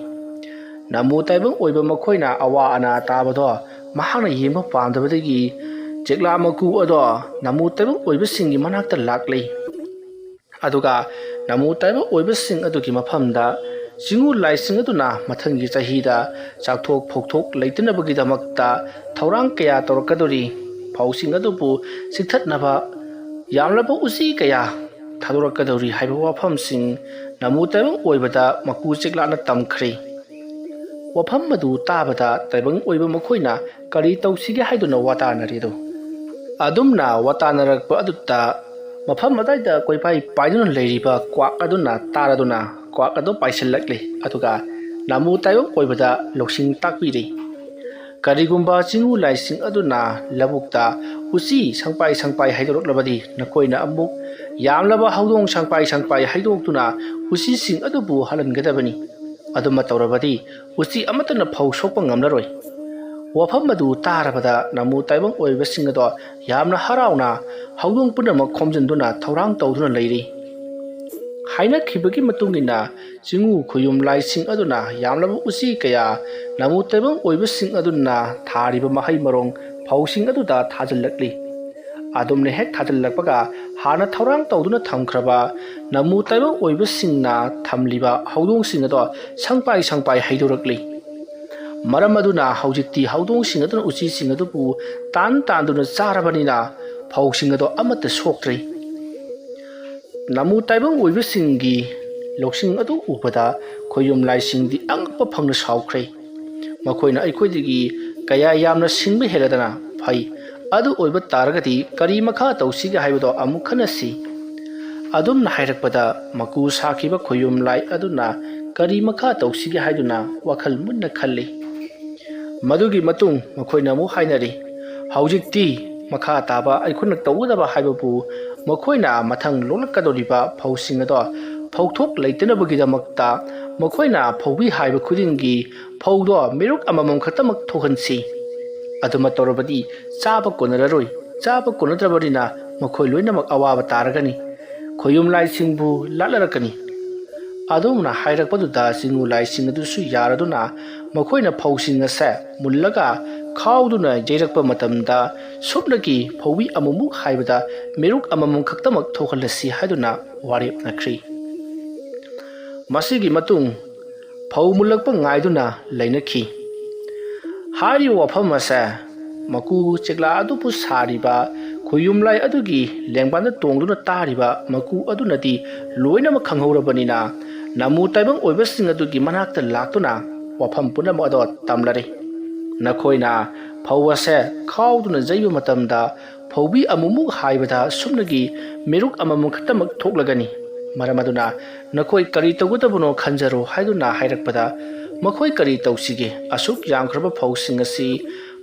ꯅꯃꯨ ꯇꯥꯏꯕꯪ ꯑꯣꯏꯕ ꯃꯈꯣꯏꯅ ꯑꯋꯥ ꯑꯅꯥ ꯇꯥꯕꯗꯣ ꯃꯍꯥꯛꯅ ꯌꯦꯡꯕ ꯄꯥꯝꯗꯕꯗꯒꯤ ꯆꯦꯛꯂꯥ ꯃꯀꯨ ꯑꯗꯣ ꯅꯃꯨ ꯇꯥꯏꯕꯪ ꯑꯣꯏꯕꯁꯤꯡꯒꯤ ꯃꯅꯥꯛꯇ ꯂꯥꯛꯂꯤ꯫ ꯑꯗꯨꯒ ꯅꯃꯨ ꯇꯥꯏꯕꯪ ꯑꯣꯏꯕꯁꯤꯡ ꯑꯗꯨꯒꯤ ꯃꯐꯝꯗ ꯆꯤꯡꯒꯨ ꯂꯥꯏꯁꯤꯡ ꯑꯗꯨꯅ ꯃꯊꯪꯒꯤ ꯆꯍꯤꯗ ꯆꯥꯛꯊꯣꯛ ꯐꯧꯊꯣꯛ ꯂꯩꯇꯅꯕꯒꯤꯗꯃꯛꯇ ꯊꯧꯔꯥꯡ ꯀꯌꯥ ꯇꯧꯔꯛꯀꯗꯧꯔꯤ꯫ ꯐꯧꯁꯤꯡ ꯑꯗꯨꯕꯨ ꯆꯤꯛꯊꯠꯅꯕ ꯌꯥꯝꯂꯕ ꯎꯆꯤ ꯀꯌꯥ ꯊꯥꯗꯣꯔꯛꯀꯗꯧꯔꯤ ꯍꯥꯏꯕ ꯋꯥꯐꯝꯁꯤꯡ ꯅꯃꯨ ꯇꯥꯏꯕꯪ ꯑꯣꯏꯕꯗ ꯃꯀꯨ ꯆꯦꯛꯂꯥꯅ ꯇꯝꯈ꯭ꯔꯦ꯫ ꯋꯥꯐꯝ ꯑꯗꯨ ꯇꯥꯕꯗ ꯇꯥꯏꯕꯪ ꯑꯣꯏꯕ ꯃꯈꯣꯏꯅ ꯀꯔꯤ ꯇꯧꯁꯤꯒꯦ ꯍꯥꯏꯗꯨꯅ ꯋꯥꯇꯥꯅꯔꯤꯗꯣ꯫ ꯑꯗꯨꯝꯅ ꯋꯥꯇꯥꯅꯔꯛꯄ ꯑꯗꯨꯗ ꯃꯐꯝ ꯑꯗꯥꯏꯗ ꯀꯣꯏꯄꯥꯏ ꯄꯥꯏꯗꯨꯅ ꯂꯩꯔꯤꯕ ꯀ꯭ꯋꯥꯛ ꯑꯗꯨꯅ ꯇꯥꯔꯗꯨꯅ ꯀ꯭ꯋꯥꯛ ꯑꯗꯨ ꯄꯥꯏꯁꯤꯜꯂꯛꯂꯤ꯫ ꯑꯗꯨꯒ ꯅꯃꯨ ꯇꯥꯏꯕꯪ ꯑꯣꯏꯕꯗ ꯂꯧꯁꯤꯡ ꯇꯥꯛꯄꯤꯔꯤ꯫ ꯀꯔꯤꯒꯨꯝꯕ ꯆꯤꯡꯒꯨ ꯂꯥꯏꯁꯤꯡ ꯑꯗꯨꯅ ꯂꯧꯕꯨꯛꯇ ꯎꯆꯤ ꯁꯪꯄꯥꯏ ꯁꯪꯄꯥꯏ ꯍꯥꯏꯗꯣꯔꯛꯂꯕꯗꯤ ꯅꯈꯣꯏꯅ ꯑꯃꯨꯛ ꯌꯥꯝꯂꯕ ꯍꯧꯗꯣꯡ ꯁꯪꯄꯥꯏ ꯁꯪꯄꯥꯏ ꯍꯥꯏꯗꯣꯛꯇꯨꯅ ꯎꯆꯤꯁꯤꯡ ꯑꯗꯨꯕꯨ ꯍꯜꯍꯟꯒꯗꯕꯅꯤ꯫ ꯑꯗꯨꯃ ꯇꯧꯔꯕꯗꯤ ꯎꯆꯤ ꯑꯃꯠꯇꯅ ꯐꯧ ꯁꯣꯛꯄ ꯉꯝꯂꯔꯣꯏ꯫ ꯋꯥꯐꯝ ꯑꯗꯨ ꯇꯥꯔꯕꯗ ꯅꯃꯨ ꯇꯥꯏꯕꯪ ꯑꯣꯏꯕꯁꯤꯡ ꯑꯗꯣ ꯌꯥꯝꯅ ꯍꯔꯥꯎꯅ ꯍꯧꯗꯣꯡ ꯄꯨꯝꯅꯃꯛ ꯈꯣꯝꯖꯤꯟꯗꯨꯅ ꯊꯧꯔꯥꯡ ꯇꯧꯗꯨꯅ ꯂꯩꯔꯤ꯫ ꯍꯥꯏꯅꯈꯤꯕꯒꯤ ꯃꯇꯨꯡ ꯏꯟꯅ ꯆꯤꯡꯉꯨ ꯈꯨꯌꯨꯝ ꯂꯥꯏꯁꯤꯡ ꯑꯗꯨꯅ ꯌꯥꯝꯂꯕ ꯎꯆꯤ ꯀꯌꯥ ꯅꯃꯨ ꯇꯥꯏꯕꯪ ꯑꯣꯏꯕꯁꯤꯡ ꯑꯗꯨꯅ ꯊꯥꯔꯤꯕ ꯃꯍꯩ ꯃꯔꯣꯡ ꯐꯧꯁꯤꯡ ꯑꯗꯨꯗ ꯊꯥꯖꯤꯜꯂꯛꯂꯤ꯫ ꯑꯗꯨꯝꯅ ꯍꯦꯛ ꯊꯥꯖꯤꯜꯂꯛꯄꯒ ꯍꯥꯟꯅ ꯊꯧꯔꯥꯡ ꯇꯧꯗꯨꯅ ꯊꯝꯈ꯭ꯔꯕ ꯅꯃꯨ ꯇꯥꯏꯕꯪ ꯑꯣꯏꯕꯁꯤꯡꯅ ꯊꯝꯂꯤꯕ ꯍꯧꯗꯣꯡꯁꯤꯡ ꯑꯗꯣ ꯁꯪꯄꯥꯏ ꯁꯪꯄꯥꯏ ꯍꯩꯗꯣꯔꯛꯂꯤ꯫ ꯃꯔꯝ ꯑꯗꯨꯅ ꯍꯧꯖꯤꯛꯇꯤ ꯍꯧꯗꯣꯡꯁꯤꯡ ꯑꯗꯨꯅ ꯎꯆꯤꯁꯤꯡ ꯑꯗꯨꯕꯨ ꯇꯥꯟ ꯇꯥꯟꯗꯨꯅ ꯆꯥꯔꯕꯅꯤꯅ ꯐꯧꯁꯤꯡ ꯑꯗꯣ ꯑꯃꯠꯇ ꯁꯣꯛꯇ꯭ꯔꯦ꯫ ꯅꯃꯨ ꯇꯥꯏꯕꯪ ꯑꯣꯏꯕꯁꯤꯡꯒꯤ ꯂꯧꯁꯤꯡ ꯑꯗꯨ ꯎꯕꯗ ꯈꯣꯌꯨꯝ ꯂꯥꯏꯁꯤꯡꯗꯤ ꯑꯉꯛꯄ ꯐꯪꯅ ꯁꯥꯎꯈ꯭ꯔꯦ꯫ ꯃꯈꯣꯏꯅ ꯑꯩꯈꯣꯏꯗꯒꯤ ꯀꯌꯥ ꯌꯥꯝꯅ ꯁꯤꯡꯕ ꯍꯦꯜꯂꯗꯅ ꯐꯩ꯫ ꯑꯗꯨ ꯑꯣꯏꯕ ꯇꯥꯔꯒꯗꯤ ꯀꯔꯤ ꯃꯈꯥ ꯇꯧꯁꯤꯒꯦ ꯍꯥꯏꯕꯗꯣ ꯑꯃꯨꯛ ꯈꯟꯅꯁꯤ꯫ ꯑꯗꯨꯝꯅ ꯍꯥꯏꯔꯛꯄꯗ ꯃꯀꯨ ꯁꯥꯈꯤꯕ ꯈꯣꯌꯨꯝ ꯂꯥꯏ ꯑꯗꯨꯅ ꯀꯔꯤ ꯃꯈꯥ ꯇꯧꯁꯤꯒꯦ ꯍꯥꯏꯗꯨꯅ ꯋꯥꯈꯜ ꯃꯨꯟꯅ ꯈꯜꯂꯤ꯫ ꯃꯗꯨꯒꯤ ꯃꯇꯨꯡ ꯃꯈꯣꯏꯅ ꯑꯃꯨꯛ ꯍꯥꯏꯅꯔꯤ, "ꯍꯧꯖꯤꯛꯇꯤ ꯃꯈꯥ ꯇꯥꯕ ꯑꯩꯈꯣꯏꯅ ꯇꯧꯒꯗꯕ ꯍꯥꯏꯕꯕꯨ ꯃꯈꯣꯏꯅ ꯃꯊꯪ ꯂꯣꯛꯂꯛꯀꯗꯧꯔꯤꯕ ꯐꯧꯁꯤꯡ ꯑꯗꯣ ꯐꯧꯊꯣꯛ ꯂꯩꯇꯅꯕꯒꯤꯗꯃꯛꯇ ꯃꯈꯣꯏꯅ ꯐꯧꯕꯤ ꯍꯥꯏꯕ ꯈꯨꯗꯤꯡꯒꯤ ꯐꯧꯗꯣ ꯃꯦꯔꯨꯛ ꯑꯃꯃꯝ ꯈꯛꯇꯃꯛ ꯊꯣꯛꯍꯟꯁꯤ꯫ ꯑꯗꯨꯃ ꯇꯧꯔꯕꯗꯤ ꯆꯥꯕ ꯀꯣꯟꯅꯔꯔꯣꯏ꯫ ꯆꯥꯕ ꯀꯣꯟꯅꯗ꯭ꯔꯕꯅꯤꯅ ꯃꯈꯣꯏ ꯂꯣꯏꯅꯃꯛ ꯑꯋꯥꯕ ꯇꯥꯔꯒꯅꯤ꯫ ꯈꯣꯌꯨꯝ ꯂꯥꯏꯁꯤꯡꯕꯨ ꯂꯥꯠꯅꯔꯛꯀꯅꯤ꯫" ꯑꯗꯨꯝꯅ ꯍꯥꯏꯔꯛꯄꯗꯨꯗ ꯆꯤꯡꯉꯨ ꯂꯥꯏꯁꯤꯡ ꯑꯗꯨꯁꯨ ꯌꯥꯔꯗꯨꯅ ꯃꯈꯣꯏꯅ ꯐꯧꯁꯤꯡ ꯑꯁꯦ ꯃꯨꯜꯂꯒ ꯈꯥꯎꯗꯨꯅ ꯌꯩꯔꯛꯄ ꯃꯇꯝꯗ ꯁꯨꯞꯅꯒꯤ ꯐꯧꯕꯤ ꯑꯃꯨꯛꯃꯨꯛ ꯍꯥꯏꯕꯗ ꯃꯦꯔꯨꯛ ꯑꯃꯃꯝ ꯈꯛꯇꯃꯛ ꯊꯣꯛꯍꯜꯂꯁꯤ ꯍꯥꯏꯗꯨꯅ ꯋꯥꯔꯦꯞꯅꯈ꯭ꯔꯤ꯫ ꯃꯁꯤꯒꯤ ꯃꯇꯨꯡ ꯐꯧ ꯃꯨꯜꯂꯛꯄ ꯉꯥꯏꯗꯨꯅ ꯂꯩꯅꯈꯤ꯫ ꯍꯥꯏꯔꯤꯕ ꯋꯥꯐꯝ ꯑꯁꯦ ꯃꯀꯨ ꯆꯦꯛꯂꯥ ꯑꯗꯨꯕꯨ ꯁꯥꯔꯤꯕ ꯈꯣꯌꯨꯝ ꯂꯥꯏ ꯑꯗꯨꯒꯤ ꯂꯦꯡꯕꯥꯟꯗ ꯇꯣꯡꯗꯨꯅ ꯇꯥꯔꯤꯕ ꯃꯀꯨ ꯑꯗꯨꯅꯗꯤ ꯂꯣꯏꯅꯃꯛ ꯈꯪꯍꯧꯔꯕꯅꯤꯅ ꯅꯃꯨ ꯇꯥꯏꯕꯪ ꯑꯣꯏꯕꯁꯤꯡ ꯑꯗꯨꯒꯤ ꯃꯅꯥꯛꯇ ꯂꯥꯛꯇꯨꯅ ꯋꯥꯐꯝ ꯄꯨꯝꯅꯃꯛ ꯑꯗꯣ ꯇꯝꯂꯔꯦ꯫ ꯅꯈꯣꯏꯅ ꯐꯧ ꯑꯁꯦ ꯈꯥꯎꯗꯨꯅ ꯌꯩꯕ ꯃꯇꯝꯗ ꯐꯧꯕꯤ ꯑꯃꯨꯛꯃꯨꯛ ꯍꯥꯏꯕꯗ ꯁꯨꯞꯅꯒꯤ ꯃꯦꯔꯨꯛ ꯑꯃꯃꯝ ꯈꯛꯇꯃꯛ ꯊꯣꯛꯂꯒꯅꯤ꯫ ꯃꯔꯝ ꯑꯗꯨꯅ ꯅꯈꯣꯏ ꯀꯔꯤ ꯇꯧꯒꯗꯕꯅꯣ ꯈꯟꯖꯔꯣ ꯍꯥꯏꯗꯨꯅ ꯍꯥꯏꯔꯛꯄꯗ ꯃꯈꯣꯏ ꯀꯔꯤ ꯇꯧꯁꯤꯒꯦ? ꯑꯁꯨꯛ ꯌꯥꯝꯈ꯭ꯔꯕ ꯐꯧꯁꯤꯡ ꯑꯁꯤ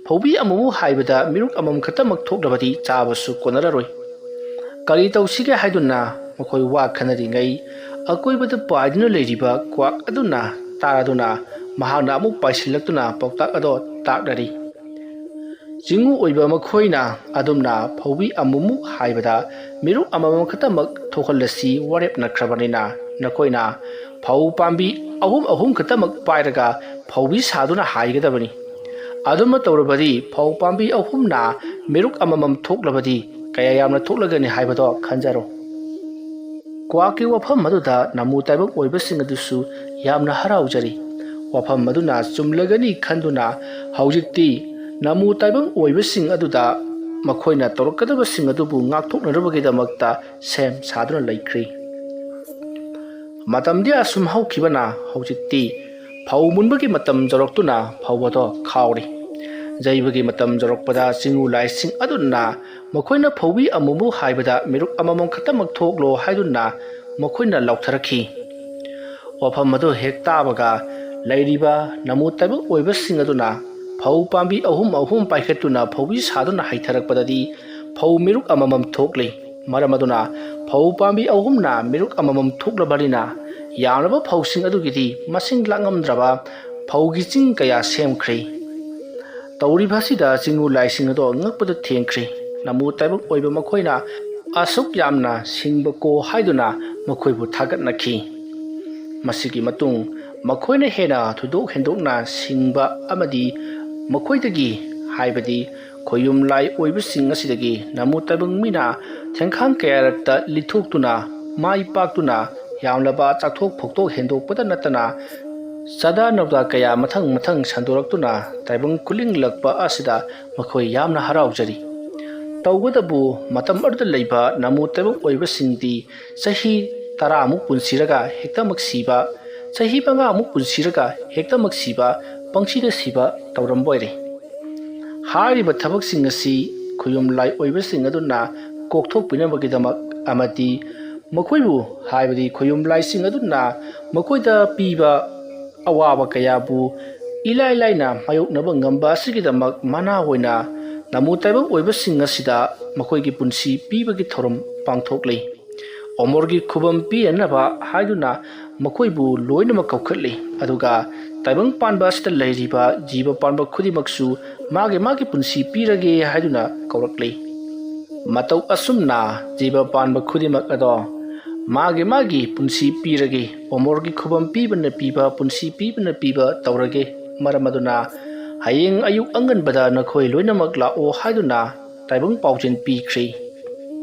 ꯐꯧꯕꯤ ꯑꯃꯨꯛꯃꯨꯛ ꯍꯥꯏꯕꯗ ꯃꯦꯔꯨꯛ ꯑꯃꯃꯝ ꯈꯛꯇꯃꯛ ꯊꯣꯛꯂꯕꯗꯤ ꯆꯥꯕꯁꯨ ꯀꯣꯟꯅꯔꯔꯣꯏ꯫ ꯀꯔꯤ ꯇꯧꯁꯤꯒꯦ ꯍꯥꯏꯗꯨꯅ ꯃꯈꯣꯏ ꯋꯥ ꯈꯟꯅꯔꯤꯉꯩ ꯑꯀꯣꯏꯕꯗ ꯄꯥꯏꯗꯨꯅ ꯂꯩꯔꯤꯕ ꯀ꯭ꯋꯥꯛ ꯑꯗꯨꯅ ꯇꯥꯔꯗꯨꯅ ꯃꯍꯥꯛꯅ ꯑꯃꯨꯛ ꯄꯥꯏꯁꯤꯜꯂꯛꯇꯨꯅ ꯄꯥꯎꯇꯥꯛ ꯑꯗꯣ ꯇꯥꯛꯅꯔꯤ꯫ ꯆꯤꯡꯉꯨ ꯑꯣꯏꯕ ꯃꯈꯣꯏꯅ ꯑꯗꯨꯝꯅ ꯐꯧꯕꯤ ꯑꯃꯨꯛꯃꯨꯛ ꯍꯥꯏꯕꯗ ꯃꯦꯔꯨꯛ ꯑꯃꯃꯝ ꯈꯛꯇꯃꯛ ꯊꯣꯛꯍꯜꯂꯁꯤ ꯋꯥꯔꯦꯞꯅꯈ꯭ꯔꯕꯅꯤꯅ ꯅꯈꯣꯏꯅ ꯐꯧ ꯄꯥꯝꯕꯤ ꯑꯍꯨꯝ ꯑꯍꯨꯝ ꯈꯛꯇꯃꯛ ꯄꯥꯏꯔꯒ ꯐꯧꯕꯤ ꯁꯥꯗꯨꯅ ꯍꯥꯏꯒꯗꯕꯅꯤ꯫ ꯑꯗꯨꯝꯅ ꯇꯧꯔꯕꯗꯤ ꯐꯧ ꯄꯥꯝꯕꯤ ꯑꯍꯨꯝꯅ ꯃꯦꯔꯨꯛ ꯑꯃꯃꯝ ꯊꯣꯛꯂꯕꯗꯤ ꯀꯌꯥ ꯌꯥꯝꯅ ꯊꯣꯛꯂꯒꯅꯤ ꯍꯥꯏꯕꯗꯣ ꯈꯟꯖꯔꯣ꯫ ꯀ꯭ꯋꯥꯛꯀꯤ ꯋꯥꯐꯝ ꯑꯗꯨꯗ ꯅꯃꯨ ꯇꯥꯏꯕꯪ ꯑꯣꯏꯕꯁꯤꯡ ꯑꯗꯨꯁꯨ ꯌꯥꯝꯅ ꯍꯔꯥꯎꯖꯔꯤ꯫ ꯋꯥꯐꯝ ꯑꯗꯨꯅ ꯆꯨꯝꯂꯒꯅꯤ ꯈꯟꯗꯨꯅ ꯍꯧꯖꯤꯛꯇꯤ ꯅꯃꯨ ꯇꯥꯏꯕꯪ ꯑꯣꯏꯕꯁꯤꯡ ꯑꯗꯨꯗ ꯃꯈꯣꯏꯅ ꯇꯧꯔꯛꯀꯗꯕꯁꯤꯡ ꯑꯗꯨꯕꯨ ꯉꯥꯛꯊꯣꯛꯅꯅꯕꯒꯤꯗꯃꯛꯇ ꯁꯦꯝ ꯁꯥꯗꯨꯅ ꯂꯩꯈ꯭ꯔꯤ꯫ ꯃꯇꯝꯗꯤ ꯑꯁꯨꯝ ꯍꯧꯈꯤꯕꯅ ꯍꯧꯖꯤꯛꯇꯤ ꯐꯧ ꯃꯨꯟꯕꯒꯤ ꯃꯇꯝ ꯌꯧꯔꯛꯇꯨꯅ ꯐꯧ ꯑꯗꯣ ꯈꯥꯎꯔꯤ꯫ ꯌꯩꯕꯒꯤ ꯃꯇꯝ ꯌꯧꯔꯛꯄꯗ ꯆꯤꯡꯉꯨ ꯂꯥꯏꯁꯤꯡ ꯑꯗꯨꯅ ꯃꯈꯣꯏꯅ ꯐꯧꯕꯤ ꯑꯃꯨꯃꯨꯛ ꯍꯥꯏꯕꯗ ꯃꯤꯔꯨꯛ ꯑꯃꯃꯝ ꯈꯛꯇꯃꯛ ꯊꯣꯛꯂꯣ ꯍꯥꯏꯗꯨꯅ ꯃꯈꯣꯏꯅ ꯂꯥꯎꯊꯔꯛꯈꯤ꯫ ꯋꯥꯐꯝ ꯑꯗꯨ ꯍꯦꯛ ꯇꯥꯕꯒ ꯂꯩꯔꯤꯕ ꯅꯃꯨ ꯇꯥꯏꯕꯪ ꯑꯣꯏꯕꯁꯤꯡ ꯑꯗꯨꯅ ꯐꯧ ꯄꯥꯝꯕꯤ ꯑꯍꯨꯝ ꯑꯍꯨꯝ ꯄꯥꯏꯈꯠꯇꯨꯅ ꯐꯧꯕꯤ ꯁꯥꯗꯨꯅ ꯍꯩꯊꯔꯛꯄꯗꯗꯤ ꯐꯧ ꯃꯤꯔꯨꯛ ꯑꯃꯃꯝ ꯊꯣꯛꯂꯤ꯫ ꯃꯔꯝ ꯑꯗꯨꯅ ꯐꯧ ꯄꯥꯝꯕꯤ ꯑꯍꯨꯝꯅ ꯃꯤꯔꯨꯛ ꯑꯃꯃꯝ ꯊꯣꯛꯂꯕꯅꯤꯅ ꯌꯥꯝꯂꯕ ꯐꯧꯁꯤꯡ ꯑꯗꯨꯒꯤꯗꯤ ꯃꯁꯤꯡ ꯂꯥꯛꯉꯝꯗ꯭ꯔꯕ ꯐꯧꯒꯤ ꯆꯤꯡ ꯀꯌꯥ ꯁꯦꯝꯈ꯭ꯔꯦ꯫ ꯇꯧꯔꯤꯕ ꯑꯁꯤꯗ ꯆꯤꯡꯉꯨ ꯂꯥꯏꯁꯤꯡ ꯑꯗꯣ ꯉꯛꯄꯗ ꯊꯦꯡꯈ꯭ꯔꯦ꯫ ꯅꯃꯨ ꯇꯥꯏꯕꯪ ꯑꯣꯏꯕ ꯃꯈꯣꯏꯅ ꯑꯁꯨꯛ ꯌꯥꯝꯅ ꯁꯤꯡꯕ ꯀꯣ ꯍꯥꯏꯗꯨꯅ ꯃꯈꯣꯏꯕꯨ ꯊꯥꯒꯠꯅꯈꯤ꯫ ꯃꯁꯤꯒꯤ ꯃꯇꯨꯡ ꯃꯈꯣꯏꯅ ꯍꯦꯟꯅ ꯊꯣꯏꯗꯣꯛ ꯍꯦꯟꯗꯣꯛꯅ ꯁꯤꯡꯕ ꯑꯃꯗꯤ ꯃꯈꯣꯏꯗꯒꯤ, ꯍꯥꯏꯕꯗꯤ ꯈꯣꯌꯨꯝ ꯂꯥꯏ ꯑꯣꯏꯕꯁꯤꯡ ꯑꯁꯤꯗꯒꯤ ꯅꯃꯨ ꯇꯥꯏꯕꯪ ꯃꯤꯅ ꯊꯦꯡꯈꯥꯡ ꯀꯌꯥꯔꯛꯇ ꯂꯤꯊꯣꯛꯇꯨꯅ ꯃꯥꯏ ꯄꯥꯛꯇꯨꯅ ꯌꯥꯝꯂꯕ ꯆꯥꯊꯣꯛ ꯐꯣꯛꯇꯣꯛ ꯍꯦꯟꯗꯣꯛꯄꯗ ꯅꯠꯇꯅ ꯆꯥꯗꯥ ꯅꯧꯗꯥ ꯀꯌꯥ ꯃꯊꯪ ꯃꯊꯪ ꯁꯟꯗꯣꯔꯛꯇꯨꯅ ꯇꯥꯏꯕꯪ ꯈꯨꯂꯤꯡꯂꯛꯄ ꯑꯁꯤꯗ ꯃꯈꯣꯏ ꯌꯥꯝꯅ ꯍꯔꯥꯎꯖꯔꯤ꯫ ꯇꯧꯕꯇꯕꯨ ꯃꯇꯝ ꯑꯗꯨꯗ ꯂꯩꯕ ꯅꯃꯨ ꯇꯥꯏꯕꯪ ꯑꯣꯏꯕꯁꯤꯡꯗꯤ ꯆꯍꯤ ꯇꯔꯥꯃꯨꯛ ꯄꯨꯟꯁꯤꯔꯒ ꯍꯦꯛꯇꯃꯛ ꯁꯤꯕ, ꯆꯍꯤ ꯃꯉꯥꯃꯨꯛ ꯄꯨꯟꯁꯤꯔꯒ ꯍꯦꯛꯇꯃꯛ ꯁꯤꯕ, ꯄꯪꯁꯤꯗ ꯁꯤꯕ ꯇꯧꯔꯝꯕ ꯑꯣꯏꯔꯦ꯫ ꯍꯥꯏꯔꯤꯕ ꯊꯕꯛꯁꯤꯡ ꯑꯁꯤ ꯈꯨꯌꯨꯝ ꯂꯥꯏ ꯑꯣꯏꯕꯁꯤꯡ ꯑꯗꯨꯅ ꯀꯣꯛꯊꯣꯛꯄꯤꯅꯕꯒꯤꯗꯃꯛ ꯑꯃꯗꯤ ꯃꯈꯣꯏꯕꯨ, ꯍꯥꯏꯕꯗꯤ ꯈꯨꯌꯨꯝ ꯂꯥꯏꯁꯤꯡ ꯑꯗꯨꯅ ꯃꯈꯣꯏꯗ ꯄꯤꯕ ꯑꯋꯥꯕ ꯀꯌꯥꯕꯨ ꯏꯂꯥꯏ ꯂꯥꯏꯅ ꯃꯥꯌꯣꯛꯅꯕ ꯉꯝꯕ ꯑꯁꯤꯒꯤꯗꯃꯛ ꯃꯅꯥ ꯑꯣꯏꯅ ꯅꯃꯨ ꯇꯥꯏꯕꯪ ꯑꯣꯏꯕꯁꯤꯡ ꯑꯁꯤꯗ ꯃꯈꯣꯏꯒꯤ ꯄꯨꯟꯁꯤ ꯄꯤꯕꯒꯤ ꯊꯧꯔꯝ ꯄꯥꯡꯊꯣꯛꯂꯤ꯫ ꯑꯣꯃꯣꯔꯒꯤ ꯈꯨꯕꯝ ꯄꯤꯅꯅꯕ ꯍꯥꯏꯗꯨꯅ ꯃꯈꯣꯏꯕꯨ ꯂꯣꯏꯅꯃꯛ ꯀꯧꯈꯠꯂꯤ꯫ ꯑꯗꯨꯒ ꯇꯥꯏꯕꯪ ꯄꯥꯟꯕ ꯑꯁꯤꯗ ꯂꯩꯔꯤꯕ ꯖꯤꯕ ꯄꯥꯟꯕ ꯈꯨꯗꯤꯡꯃꯛꯁꯨ ꯃꯥꯒꯤ ꯃꯥꯒꯤ ꯄꯨꯟꯁꯤ ꯄꯤꯔꯒꯦ ꯍꯥꯏꯗꯨꯅ ꯀꯧꯔꯛꯂꯤ꯫ ꯃꯇꯧ ꯑꯁꯨꯝꯅ ꯖꯤꯕ ꯄꯥꯟꯕ ꯈꯨꯗꯤꯡꯃꯛ ꯑꯗꯣ ꯃꯥꯒꯤ ꯃꯥꯒꯤ ꯄꯨꯟꯁꯤ ꯄꯤꯔꯒꯦ, ꯑꯣꯃꯣꯔꯒꯤ ꯈꯨꯕꯝ ꯄꯤꯕꯅ ꯄꯤꯕ, ꯄꯨꯟꯁꯤ ꯄꯤꯕꯅ ꯄꯤꯕ ꯇꯧꯔꯒꯦ꯫ ꯃꯔꯝ ꯑꯗꯨꯅ ꯍꯌꯦꯡ ꯑꯌꯨꯛ ꯑꯉꯟꯕꯗ ꯅꯈꯣꯏ ꯂꯣꯏꯅꯃꯛ ꯂꯥꯛꯑꯣ ꯍꯥꯏꯗꯨꯅ ꯇꯥꯏꯕꯪ ꯄꯥꯎꯖꯦꯜ ꯄꯤꯈ꯭ꯔꯦ꯫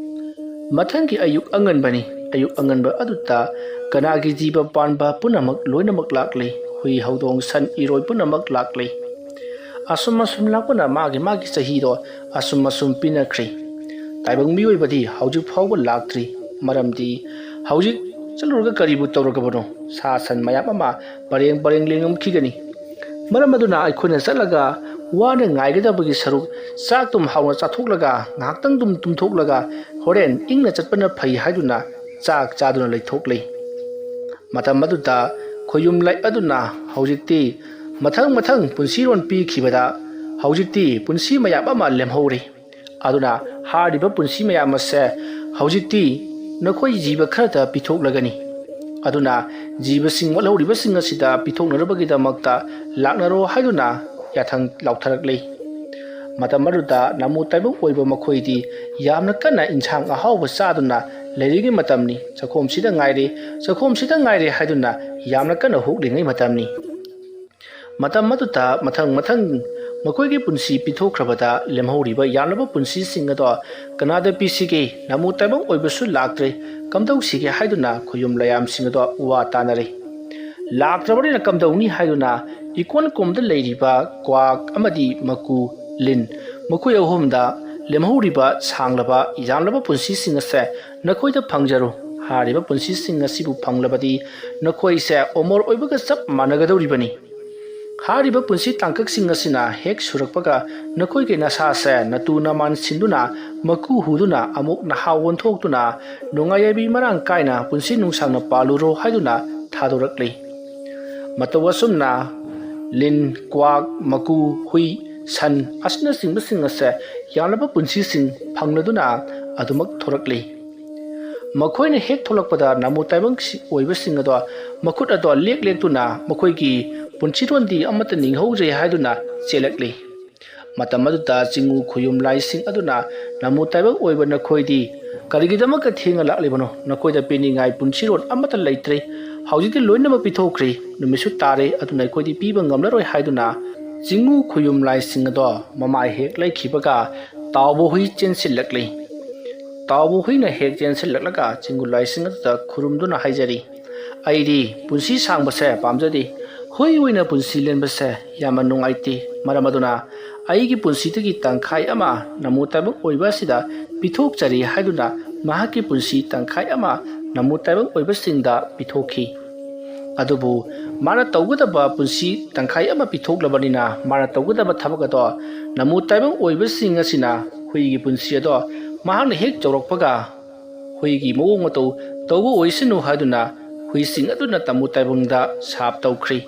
ꯃꯊꯪꯒꯤ ꯑꯌꯨꯛ ꯑꯉꯟꯕꯅꯤ꯫ ꯑꯌꯨꯛ ꯑꯉꯟꯕ ꯑꯗꯨꯗ ꯀꯅꯥꯒꯤ ꯖꯤꯕ ꯄꯥꯟꯕ ꯄꯨꯝꯅꯃꯛ ꯂꯣꯏꯅꯃꯛ ꯂꯥꯛꯂꯤ꯫ ꯍꯨꯏ, ꯍꯧꯗꯣꯡ, ꯁꯟ, ꯏꯔꯣꯏ ꯄꯨꯝꯅꯃꯛ ꯂꯥꯛꯂꯤ꯫ ꯑꯁꯨꯝ ꯑꯁꯨꯝ ꯂꯥꯛꯄꯅ ꯃꯥꯒꯤ ꯃꯥꯒꯤ ꯆꯍꯤꯗꯣ ꯑꯁꯨꯝ ꯑꯁꯨꯝ ꯄꯤꯅꯈ꯭ꯔꯦ꯫ ꯇꯥꯏꯕꯪ ꯃꯤꯑꯣꯏꯕꯗꯤ ꯍꯧꯖꯤꯛ ꯐꯥꯎꯕ ꯂꯥꯛꯇ꯭ꯔꯤ꯫ ꯃꯔꯝꯗꯤ ꯍꯧꯖꯤꯛ ꯆꯠꯂꯨꯔꯒ ꯀꯔꯤꯕꯨ ꯇꯧꯔꯒꯕꯅꯣ? ꯁꯥ ꯁꯟ ꯃꯌꯥꯝ ꯑꯃ ꯄꯔꯦꯡ ꯄꯔꯦꯡ ꯂꯦꯡꯉꯝꯈꯤꯒꯅꯤ꯫ ꯃꯔꯝ ꯑꯗꯨꯅ ꯑꯩꯈꯣꯏꯅ ꯆꯠꯂꯒ ꯋꯥꯅ ꯉꯥꯏꯒꯗꯕꯒꯤ ꯁꯔꯨꯛ ꯆꯥꯛꯇꯨꯝ ꯍꯥꯎꯅ ꯆꯥꯊꯣꯛꯂꯒ ꯉꯥꯏꯍꯥꯛꯇꯪꯗꯨꯝ ꯇꯨꯝꯊꯣꯛꯂꯒ ꯍꯣꯔꯦꯟ ꯏꯪꯅ ꯆꯠꯄꯅ ꯐꯩ ꯍꯥꯏꯗꯨꯅ ꯆꯥꯛ ꯆꯥꯗꯨꯅ ꯂꯩꯊꯣꯛꯂꯤ꯫ ꯃꯇꯝ ꯑꯗꯨꯗ ꯈꯣꯌꯨꯝ ꯂꯩ ꯑꯗꯨꯅ ꯍꯧꯖꯤꯛꯇꯤ ꯃꯊꯪ ꯃꯊꯪ ꯄꯨꯟꯁꯤꯔꯣꯟ ꯄꯤꯈꯤꯕꯗ ꯍꯧꯖꯤꯛꯇꯤ ꯄꯨꯟꯁꯤ ꯃꯌꯥꯝ ꯑꯃ ꯂꯦꯝꯍꯧꯔꯤ꯫ ꯑꯗꯨꯅ ꯍꯥꯏꯔꯤꯕ ꯄꯨꯟꯁꯤ ꯃꯌꯥꯝ ꯑꯁꯦ ꯍꯧꯖꯤꯛꯇꯤ ꯅꯈꯣꯏ ꯖꯤꯕ ꯈꯔꯗ ꯄꯤꯊꯣꯛꯂꯒꯅꯤ꯫ ꯑꯗꯨꯅ ꯖꯤꯕꯁꯤꯡ ꯋꯥꯠꯍꯧꯔꯤꯕꯁꯤꯡ ꯑꯁꯤꯗ ꯄꯤꯊꯣꯛꯅꯅꯕꯒꯤꯗꯃꯛꯇ ꯂꯥꯛꯅꯔꯣ ꯍꯥꯏꯗꯨꯅ ꯌꯥꯊꯪ ꯂꯥꯎꯊꯔꯛꯂꯤ꯫ ꯃꯇꯝ ꯑꯗꯨꯗ ꯅꯥꯃꯨ ꯇꯥꯏꯕꯪ ꯑꯣꯏꯕ ꯃꯈꯣꯏꯗꯤ ꯌꯥꯝꯅ ꯀꯟꯅ ꯏꯟꯁꯥꯡ ꯑꯍꯥꯎꯕ ꯆꯥꯗꯨꯅ ꯂꯩꯔꯤꯉꯩ ꯃꯇꯝꯅꯤ꯫ ꯆꯥꯛꯈꯣꯝꯁꯤꯗ ꯉꯥꯏꯔꯦ, ꯆꯥꯛꯈꯣꯝꯁꯤꯗ ꯉꯥꯏꯔꯦ ꯍꯥꯏꯗꯨꯅ ꯌꯥꯝꯅ ꯀꯟꯅ ꯍꯨꯛꯂꯤꯉꯩ ꯃꯇꯝꯅꯤ꯫ ꯃꯇꯝ ꯑꯗꯨꯗ ꯃꯊꯪ ꯃꯊꯪ ꯃꯈꯣꯏꯒꯤ ꯄꯨꯟꯁꯤ ꯄꯤꯊꯣꯛꯈ꯭ꯔꯕꯗ ꯂꯦꯝꯍꯧꯔꯤꯕ ꯌꯥꯝꯂꯕ ꯄꯨꯟꯁꯤꯁꯤꯡ ꯑꯗꯣ ꯀꯅꯥꯗ ꯄꯤꯁꯤꯒꯦ? ꯅꯥꯃꯨ ꯇꯥꯏꯕꯪ ꯑꯣꯏꯕꯁꯨ ꯂꯥꯛꯇ꯭ꯔꯦ, ꯀꯝꯗꯧꯁꯤꯒꯦ ꯍꯥꯏꯗꯨꯅ ꯈꯣꯌꯨꯝ ꯂꯥꯌꯥꯝꯁꯤꯡ ꯑꯗꯣ ꯋꯥ ꯇꯥꯅꯔꯦ꯫ ꯂꯥꯛꯇ꯭ꯔꯕꯅꯤꯅ ꯀꯝꯗꯧꯅꯤ ꯍꯥꯏꯗꯨꯅ ꯏꯀꯣꯟ ꯀꯣꯝꯗ ꯂꯩꯔꯤꯕ ꯀ꯭ꯋꯥꯛ ꯑꯃꯗꯤ ꯃꯀꯨ, ꯂꯤꯟ, ꯃꯈꯣꯏ ꯑꯍꯨꯝꯗ ꯂꯦꯝꯍꯧꯔꯤꯕ ꯁꯥꯡꯂꯕ ꯌꯥꯝꯂꯕ ꯄꯨꯟꯁꯤꯁꯤꯡ ꯑꯁꯦ ꯅꯈꯣꯏꯗ ꯐꯪꯖꯔꯣ꯫ ꯍꯥꯏꯔꯤꯕ ꯄꯨꯟꯁꯤꯁꯤꯡ ꯑꯁꯤꯕꯨ ꯐꯪꯂꯕꯗꯤ ꯅꯈꯣꯏꯁꯦ ꯑꯃꯣꯔ ꯑꯣꯏꯕꯒ ꯆꯞ ꯃꯥꯟꯅꯒꯗꯧꯔꯤꯕꯅꯤ꯫ ꯍꯥꯏꯔꯤꯕ ꯄꯨꯟꯁꯤ ꯇꯥꯡꯀꯛꯁꯤꯡ ꯑꯁꯤꯅ ꯍꯦꯛ ꯁꯨꯔꯛꯄꯒ ꯅꯈꯣꯏꯒꯤ ꯅꯁꯥꯁꯦ ꯅꯇꯨ ꯅꯃꯥꯟ ꯁꯤꯟꯗꯨꯅ ꯃꯀꯨ ꯍꯨꯗꯨꯅ ꯑꯃꯨꯛ ꯅꯍꯥ ꯑꯣꯟꯊꯣꯛꯇꯨꯅ ꯅꯨꯡꯉꯥꯏ ꯌꯥꯏꯕꯤ ꯃꯔꯥꯡ ꯀꯥꯏꯅ ꯄꯨꯟꯁꯤ ꯅꯨꯡꯁꯥꯡꯅ ꯄꯥꯜꯂꯨꯔꯣ ꯍꯥꯏꯗꯨꯅ ꯊꯥꯗꯣꯔꯛꯂꯤ꯫ ꯃꯇꯧ ꯑꯁꯨꯝꯅ ꯂꯤꯟ, ꯀ꯭ꯋꯥꯛ, ꯃꯀꯨ, ꯍꯨꯏ, ꯁꯟ ꯑꯁꯤꯅꯆꯤꯡꯕꯁꯤꯡ ꯑꯁꯦ ꯌꯥꯝꯂꯕ ꯄꯨꯟꯁꯤꯁꯤꯡ ꯐꯪꯂꯗꯨꯅ ꯑꯗꯨꯃꯛ ꯊꯣꯔꯛꯂꯤ꯫ ꯃꯈꯣꯏꯅ ꯍꯦꯛ ꯊꯣꯛꯂꯛꯄꯗ ꯅꯥꯃꯨ ꯇꯥꯏꯕꯪ ꯑꯣꯏꯕꯁꯤꯡ ꯑꯗꯣ ꯃꯈꯨꯠ ꯑꯗꯣ ꯂꯦꯛ ꯂꯦꯛꯇꯨꯅ ꯃꯈꯣꯏꯒꯤ ꯄꯨꯟꯁꯤꯔꯣꯟꯗꯤ ꯑꯃꯠꯇ ꯅꯤꯡꯍꯧꯗ꯭ꯔꯦ ꯍꯥꯏꯗꯨꯅ ꯆꯦꯜꯂꯛꯂꯤ꯫ ꯃꯇꯝ ꯑꯗꯨꯗ ꯆꯤꯡꯉꯨ ꯈꯨꯌꯨꯝ ꯂꯥꯏꯁꯤꯡ ꯑꯗꯨꯅ ꯅꯥꯃꯨ ꯇꯥꯏꯕꯪ ꯑꯣꯏꯕ ꯅꯈꯣꯏꯗꯤ ꯀꯔꯤꯒꯤꯗꯃꯛꯇ ꯊꯦꯡꯅ ꯂꯥꯛꯂꯤꯕꯅꯣ? ꯅꯈꯣꯏꯗ ꯄꯤꯅꯤꯡꯉꯥꯏ ꯄꯨꯟꯁꯤꯔꯣꯟ ꯑꯃꯠꯇ ꯂꯩꯇ꯭ꯔꯦ꯫ ꯍꯧꯖꯤꯛꯇꯤ ꯂꯣꯏꯅꯃꯛ ꯄꯤꯊꯣꯛꯈ꯭ꯔꯦ꯫ ꯅꯨꯃꯤꯠꯁꯨ ꯇꯥꯔꯦ, ꯑꯗꯨꯅ ꯑꯩꯈꯣꯏꯗꯤ ꯄꯤꯕ ꯉꯝꯂꯔꯣꯏ ꯍꯥꯏꯗꯨꯅ ꯆꯤꯡꯉꯨ ꯈꯨꯌꯨꯝ ꯂꯥꯏꯁꯤꯡ ꯑꯗꯣ ꯃꯃꯥꯏ ꯍꯦꯛ ꯂꯩꯈꯤꯕꯒ ꯇꯥꯎꯕ ꯍꯨꯏ ꯆꯦꯟꯁꯤꯜꯂꯛꯂꯤ꯫ ꯇꯥꯎꯕ ꯍꯨꯏꯅ ꯍꯦꯛ ꯆꯦꯟꯁꯤꯜꯂꯛꯂꯒ ꯆꯤꯡꯉꯨ ꯂꯥꯏꯁꯤꯡ ꯑꯗꯨꯗ ꯈꯨꯔꯨꯝꯗꯨꯅ ꯍꯥꯏꯖꯔꯤ, "ꯑꯩꯗꯤ ꯄꯨꯟꯁꯤ ꯁꯥꯡꯕꯁꯦ ꯄꯥꯝꯖꯗꯦ꯫ ꯍꯨꯏ ꯑꯣꯏꯅ ꯄꯨꯟꯁꯤ ꯂꯦꯟꯕꯁꯦ ꯌꯥꯝꯅ ꯅꯨꯡꯉꯥꯏꯇꯦ꯫ ꯃꯔꯝ ꯑꯗꯨꯅ ꯑꯩꯒꯤ ꯄꯨꯟꯁꯤꯗꯒꯤ ꯇꯪꯈꯥꯏ ꯑꯃ ꯅꯥꯃꯨ ꯇꯥꯏꯕꯪ ꯑꯣꯏꯕ ꯑꯁꯤꯗ ꯄꯤꯊꯣꯛꯆꯔꯤ" ꯍꯥꯏꯗꯨꯅ ꯃꯍꯥꯛꯀꯤ ꯄꯨꯟꯁꯤ ꯇꯪꯈꯥꯏ ꯑꯃ ꯅꯃꯨ ꯇꯥꯏꯕꯪ ꯑꯣꯏꯕꯁꯤꯡꯗ ꯄꯤꯊꯣꯛꯈꯤ꯫ ꯑꯗꯨꯕꯨ ꯃꯥꯅ ꯇꯧꯒꯗꯕ ꯄꯨꯟꯁꯤ ꯇꯪꯈꯥꯏ ꯑꯃ ꯄꯤꯊꯣꯛꯂꯕꯅꯤꯅ, ꯃꯥꯅ ꯇꯧꯒꯗꯕ ꯊꯕꯛ ꯑꯗꯣ ꯅꯃꯨ ꯇꯥꯏꯕꯪ ꯑꯣꯏꯕꯁꯤꯡ ꯑꯁꯤꯅ ꯍꯨꯏꯒꯤ ꯄꯨꯟꯁꯤ ꯑꯗꯣ ꯃꯍꯥꯛꯅ ꯍꯦꯛ ꯌꯧꯔꯛꯄꯒ ꯍꯨꯏꯒꯤ ꯃꯑꯣꯡ ꯃꯇꯧ ꯇꯧꯕ ꯑꯣꯏꯁꯅꯨ ꯍꯥꯏꯗꯨꯅ ꯍꯨꯏꯁꯤꯡ ꯑꯗꯨꯅ ꯅꯃꯨ ꯇꯥꯏꯕꯪꯗ ꯁꯥꯞ ꯇꯧꯈ꯭ꯔꯤ꯫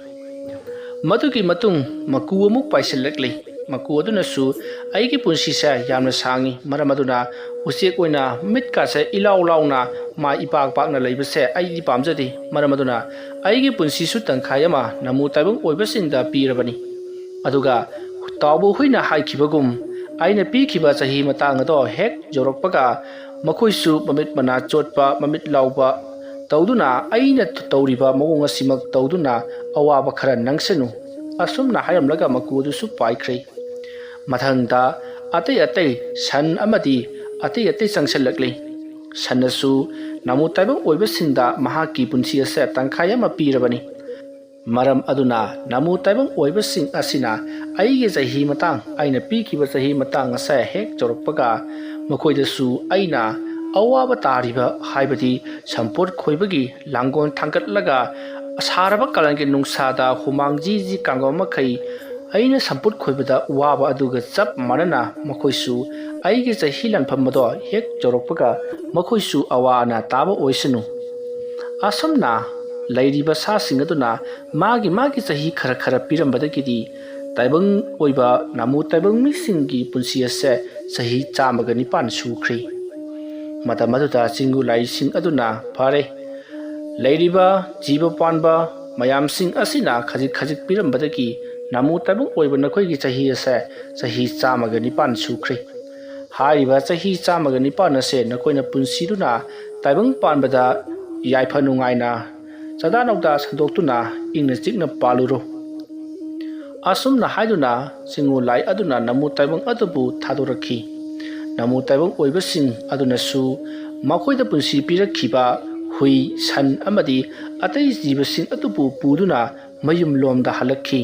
ꯃꯗꯨꯒꯤ ꯃꯇꯨꯡ ꯃꯀꯨ ꯑꯃꯨꯛ ꯄꯥꯏꯁꯤꯜꯂꯛꯂꯤ꯫ ꯃꯀꯨ ꯑꯗꯨꯅꯁꯨ, "ꯑꯩꯒꯤ ꯄꯨꯟꯁꯤꯁꯦ ꯌꯥꯝꯅ ꯁꯥꯡꯉꯤ, ꯃꯔꯝ ꯑꯗꯨꯅ ꯎꯆꯦꯛ ꯑꯣꯏꯅ ꯃꯤꯠꯀꯥꯁꯦ ꯏꯂꯥꯎ ꯂꯥꯎꯅ ꯃꯥꯏ ꯏꯄꯥꯛ ꯄꯥꯛꯅ ꯂꯩꯕꯁꯦ ꯑꯩꯗꯤ ꯄꯥꯝꯖꯗꯦ, ꯃꯔꯝ ꯑꯗꯨꯅ ꯑꯩꯒꯤ ꯄꯨꯟꯁꯤꯁꯨ ꯇꯪꯈꯥꯏ ꯑꯃ ꯅꯃꯨ ꯇꯥꯏꯕꯪ ꯑꯣꯏꯕꯁꯤꯡꯗ ꯄꯤꯔꯕꯅꯤ"꯫ ꯑꯗꯨꯒ ꯇꯥꯎꯕ ꯍꯨꯏꯅ ꯍꯥꯏꯈꯤꯕꯒꯨꯝ, "ꯑꯩꯅ ꯄꯤꯈꯤꯕ ꯆꯍꯤ ꯃꯇꯥꯡ ꯑꯗꯣ ꯍꯦꯛ ꯌꯧꯔꯛꯄꯒ ꯃꯈꯣꯏꯁꯨ ꯃꯃꯤꯠ ꯃꯅꯥ ꯆꯣꯠꯄ, ꯃꯃꯤꯠ ꯂꯥꯎꯕ ꯇꯧꯗꯨꯅ ꯑꯩꯅ ꯇꯧꯔꯤꯕ ꯃꯑꯣꯡ ꯑꯁꯤꯃꯛ ꯇꯧꯗꯨꯅ ꯑꯋꯥꯕ ꯈꯔ ꯅꯪꯁꯅꯨ"꯫ ꯑꯁꯨꯝꯅ ꯍꯥꯏꯔꯝꯂꯒ ꯃꯀꯨ ꯑꯗꯨꯁꯨ ꯄꯥꯏꯈ꯭ꯔꯦ꯫ ꯃꯊꯪꯗ ꯑꯇꯩ ꯑꯇꯩ ꯁꯟ ꯑꯃꯗꯤ ꯑꯇꯩ ꯑꯇꯩ ꯆꯪꯁꯤꯜꯂꯛꯂꯤ꯫ ꯁꯟꯅꯁꯨ, "ꯅꯃꯨ ꯇꯥꯏꯕꯪ ꯑꯣꯏꯕꯁꯤꯡꯗ ꯃꯍꯥꯛꯀꯤ ꯄꯨꯟꯁꯤ ꯑꯁꯦ ꯇꯪꯈꯥꯏ ꯑꯃ ꯄꯤꯔꯕꯅꯤ, ꯃꯔꯝ ꯑꯗꯨꯅ ꯅꯃꯨ ꯇꯥꯏꯕꯪ ꯑꯣꯏꯕꯁꯤꯡ ꯑꯁꯤꯅ ꯑꯩꯒꯤ ꯆꯍꯤ ꯃꯇꯥꯡ, ꯑꯩꯅ ꯄꯤꯈꯤꯕ ꯆꯍꯤ ꯃꯇꯥꯡ ꯑꯁꯦ ꯍꯦꯛ ꯌꯧꯔꯛꯄꯒ ꯃꯈꯣꯏꯗꯁꯨ ꯑꯩꯅ ꯑꯋꯥꯕ ꯇꯥꯔꯤꯕ, ꯍꯥꯏꯕꯗꯤ ꯁꯝꯄꯣꯠ ꯈꯣꯏꯕꯒꯤ ꯂꯥꯡꯒꯣꯜ ꯊꯥꯡꯒꯠꯂꯒ ꯁꯥꯔꯕ ꯀꯥꯂꯦꯟꯒꯤ ꯅꯨꯡꯁꯥꯗ ꯍꯨꯃꯥꯡ ꯖꯤ ꯖꯤ ꯀꯥꯡꯕ ꯃꯈꯩ ꯑꯩꯅ ꯁꯝꯄꯣꯠ ꯈꯣꯏꯕꯗ ꯋꯥꯕ ꯑꯗꯨꯒ ꯆꯞ ꯃꯥꯟꯅꯅ ꯃꯈꯣꯏꯁꯨ ꯑꯩꯒꯤ ꯆꯍꯤ ꯂꯥꯟꯐꯝ ꯑꯗꯣ ꯍꯦꯛ ꯌꯧꯔꯛꯄꯒ ꯃꯈꯣꯏꯁꯨ ꯑꯋꯥ ꯑꯅꯥ ꯇꯥꯕ ꯑꯣꯏꯁꯅꯨ"꯫ ꯑꯁꯨꯝꯅ ꯂꯩꯔꯤꯕ ꯁꯥꯁꯤꯡ ꯑꯗꯨꯅ ꯃꯥꯒꯤ ꯃꯥꯒꯤ ꯆꯍꯤ ꯈꯔ ꯈꯔ ꯄꯤꯔꯝꯕꯗꯒꯤꯗꯤ ꯇꯥꯏꯕꯪ ꯑꯣꯏꯕ ꯅꯃꯨ ꯇꯥꯏꯕꯪ ꯃꯤꯁꯤꯡꯒꯤ ꯄꯨꯟꯁꯤ ꯑꯁꯦ ꯆꯍꯤ ꯆꯥꯝꯃꯒ ꯅꯤꯄꯥꯟ ꯁꯨꯈ꯭ꯔꯦ꯫ ꯃꯇꯝ ꯑꯗꯨꯗ ꯆꯤꯡꯒꯨ ꯂꯥꯏꯁꯤꯡ ꯑꯗꯨꯅ, "ꯐꯔꯦ, ꯂꯩꯔꯤꯕ ꯖꯤꯕ ꯄꯥꯟꯕ ꯃꯌꯥꯝꯁꯤꯡ ꯑꯁꯤꯅ ꯈꯖꯤꯛ ꯈꯖꯤꯛ ꯄꯤꯔꯝꯕꯗꯒꯤ ꯅꯃꯨ ꯇꯥꯏꯕꯪ ꯑꯣꯏꯕ ꯅꯈꯣꯏꯒꯤ ꯆꯍꯤ ꯑꯁꯦ ꯆꯍꯤ ꯆꯥꯝꯃꯒ ꯅꯤꯄꯥꯟ ꯁꯨꯈ꯭ꯔꯦ꯫ ꯍꯥꯏꯔꯤꯕ ꯆꯍꯤ ꯆꯥꯝꯃꯒ ꯅꯤꯄꯥꯟ ꯑꯁꯦ ꯅꯈꯣꯏꯅ ꯄꯨꯟꯁꯤꯗꯨꯅ ꯇꯥꯏꯕꯪ ꯄꯥꯟꯕꯗ ꯌꯥꯏꯐ ꯅꯨꯡꯉꯥꯏꯅ ꯆꯥꯗꯥ ꯅꯧꯗꯥ ꯁꯟꯗꯣꯛꯇꯨꯅ ꯏꯪꯅ ꯆꯤꯛꯅ ꯄꯥꯜꯂꯨꯔꯣ"꯫ ꯑꯁꯨꯝꯅ ꯍꯥꯏꯗꯨꯅ ꯆꯤꯡꯉꯨ ꯂꯥꯏ ꯑꯗꯨꯅ ꯅꯃꯨ ꯇꯥꯏꯕꯪ ꯑꯗꯨꯕꯨ ꯊꯥꯗꯣꯔꯛꯈꯤ꯫ ꯅꯃꯨ ꯇꯥꯏꯕꯪ ꯑꯣꯏꯕꯁꯤꯡ ꯑꯗꯨꯅꯁꯨ ꯃꯈꯣꯏꯗ ꯄꯨꯟꯁꯤ ꯄꯤꯔꯛꯈꯤꯕ ꯍꯨꯏ, ꯁꯟ ꯑꯃꯗꯤ ꯑꯇꯩ ꯖꯤꯕꯁꯤꯡ ꯑꯗꯨꯕꯨ ꯄꯨꯗꯨꯅ ꯃꯌꯨꯝ ꯂꯣꯝꯗ ꯍꯜꯂꯛꯈꯤ꯫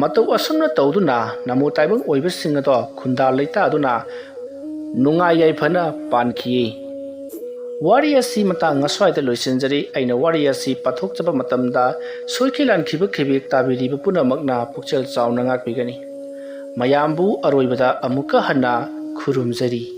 ꯃꯇꯧ ꯑꯁꯨꯝꯅ ꯇꯧꯗꯨꯅ ꯅꯃꯨ ꯇꯥꯏꯕꯪ ꯑꯣꯏꯕꯁꯤꯡ ꯑꯗꯣ ꯈꯨꯟꯗꯥ ꯂꯩꯇꯥꯗꯨꯅ ꯅꯨꯡꯉꯥꯏ ꯌꯥꯏꯐꯅ ꯄꯥꯟꯈꯤ꯫ ꯋꯥꯔꯤ ꯑꯁꯤ ꯃꯇꯥꯡ ꯑꯁ꯭ꯋꯥꯏꯗ ꯂꯣꯏꯁꯤꯟꯖꯔꯤ꯫ ꯑꯩꯅ ꯋꯥꯔꯤ ꯑꯁꯤ ꯄꯥꯊꯣꯛꯆꯕ ꯃꯇꯝꯗ ꯁꯣꯏꯈꯤ ꯂꯥꯟꯈꯤꯕ ꯈꯤꯕꯦꯛ ꯇꯥꯕꯤꯔꯤꯕ ꯄꯨꯝꯅꯃꯛꯅ ꯄꯨꯛꯆꯦꯜ ꯆꯥꯎꯅ ꯉꯥꯛꯄꯤꯒꯅꯤ꯫ ꯃꯌꯥꯝꯕꯨ ꯑꯔꯣꯏꯕꯗ ꯑꯃꯨꯛꯀ ꯍꯟꯅ ꯈꯨꯔꯨꯝꯖꯔꯤ꯫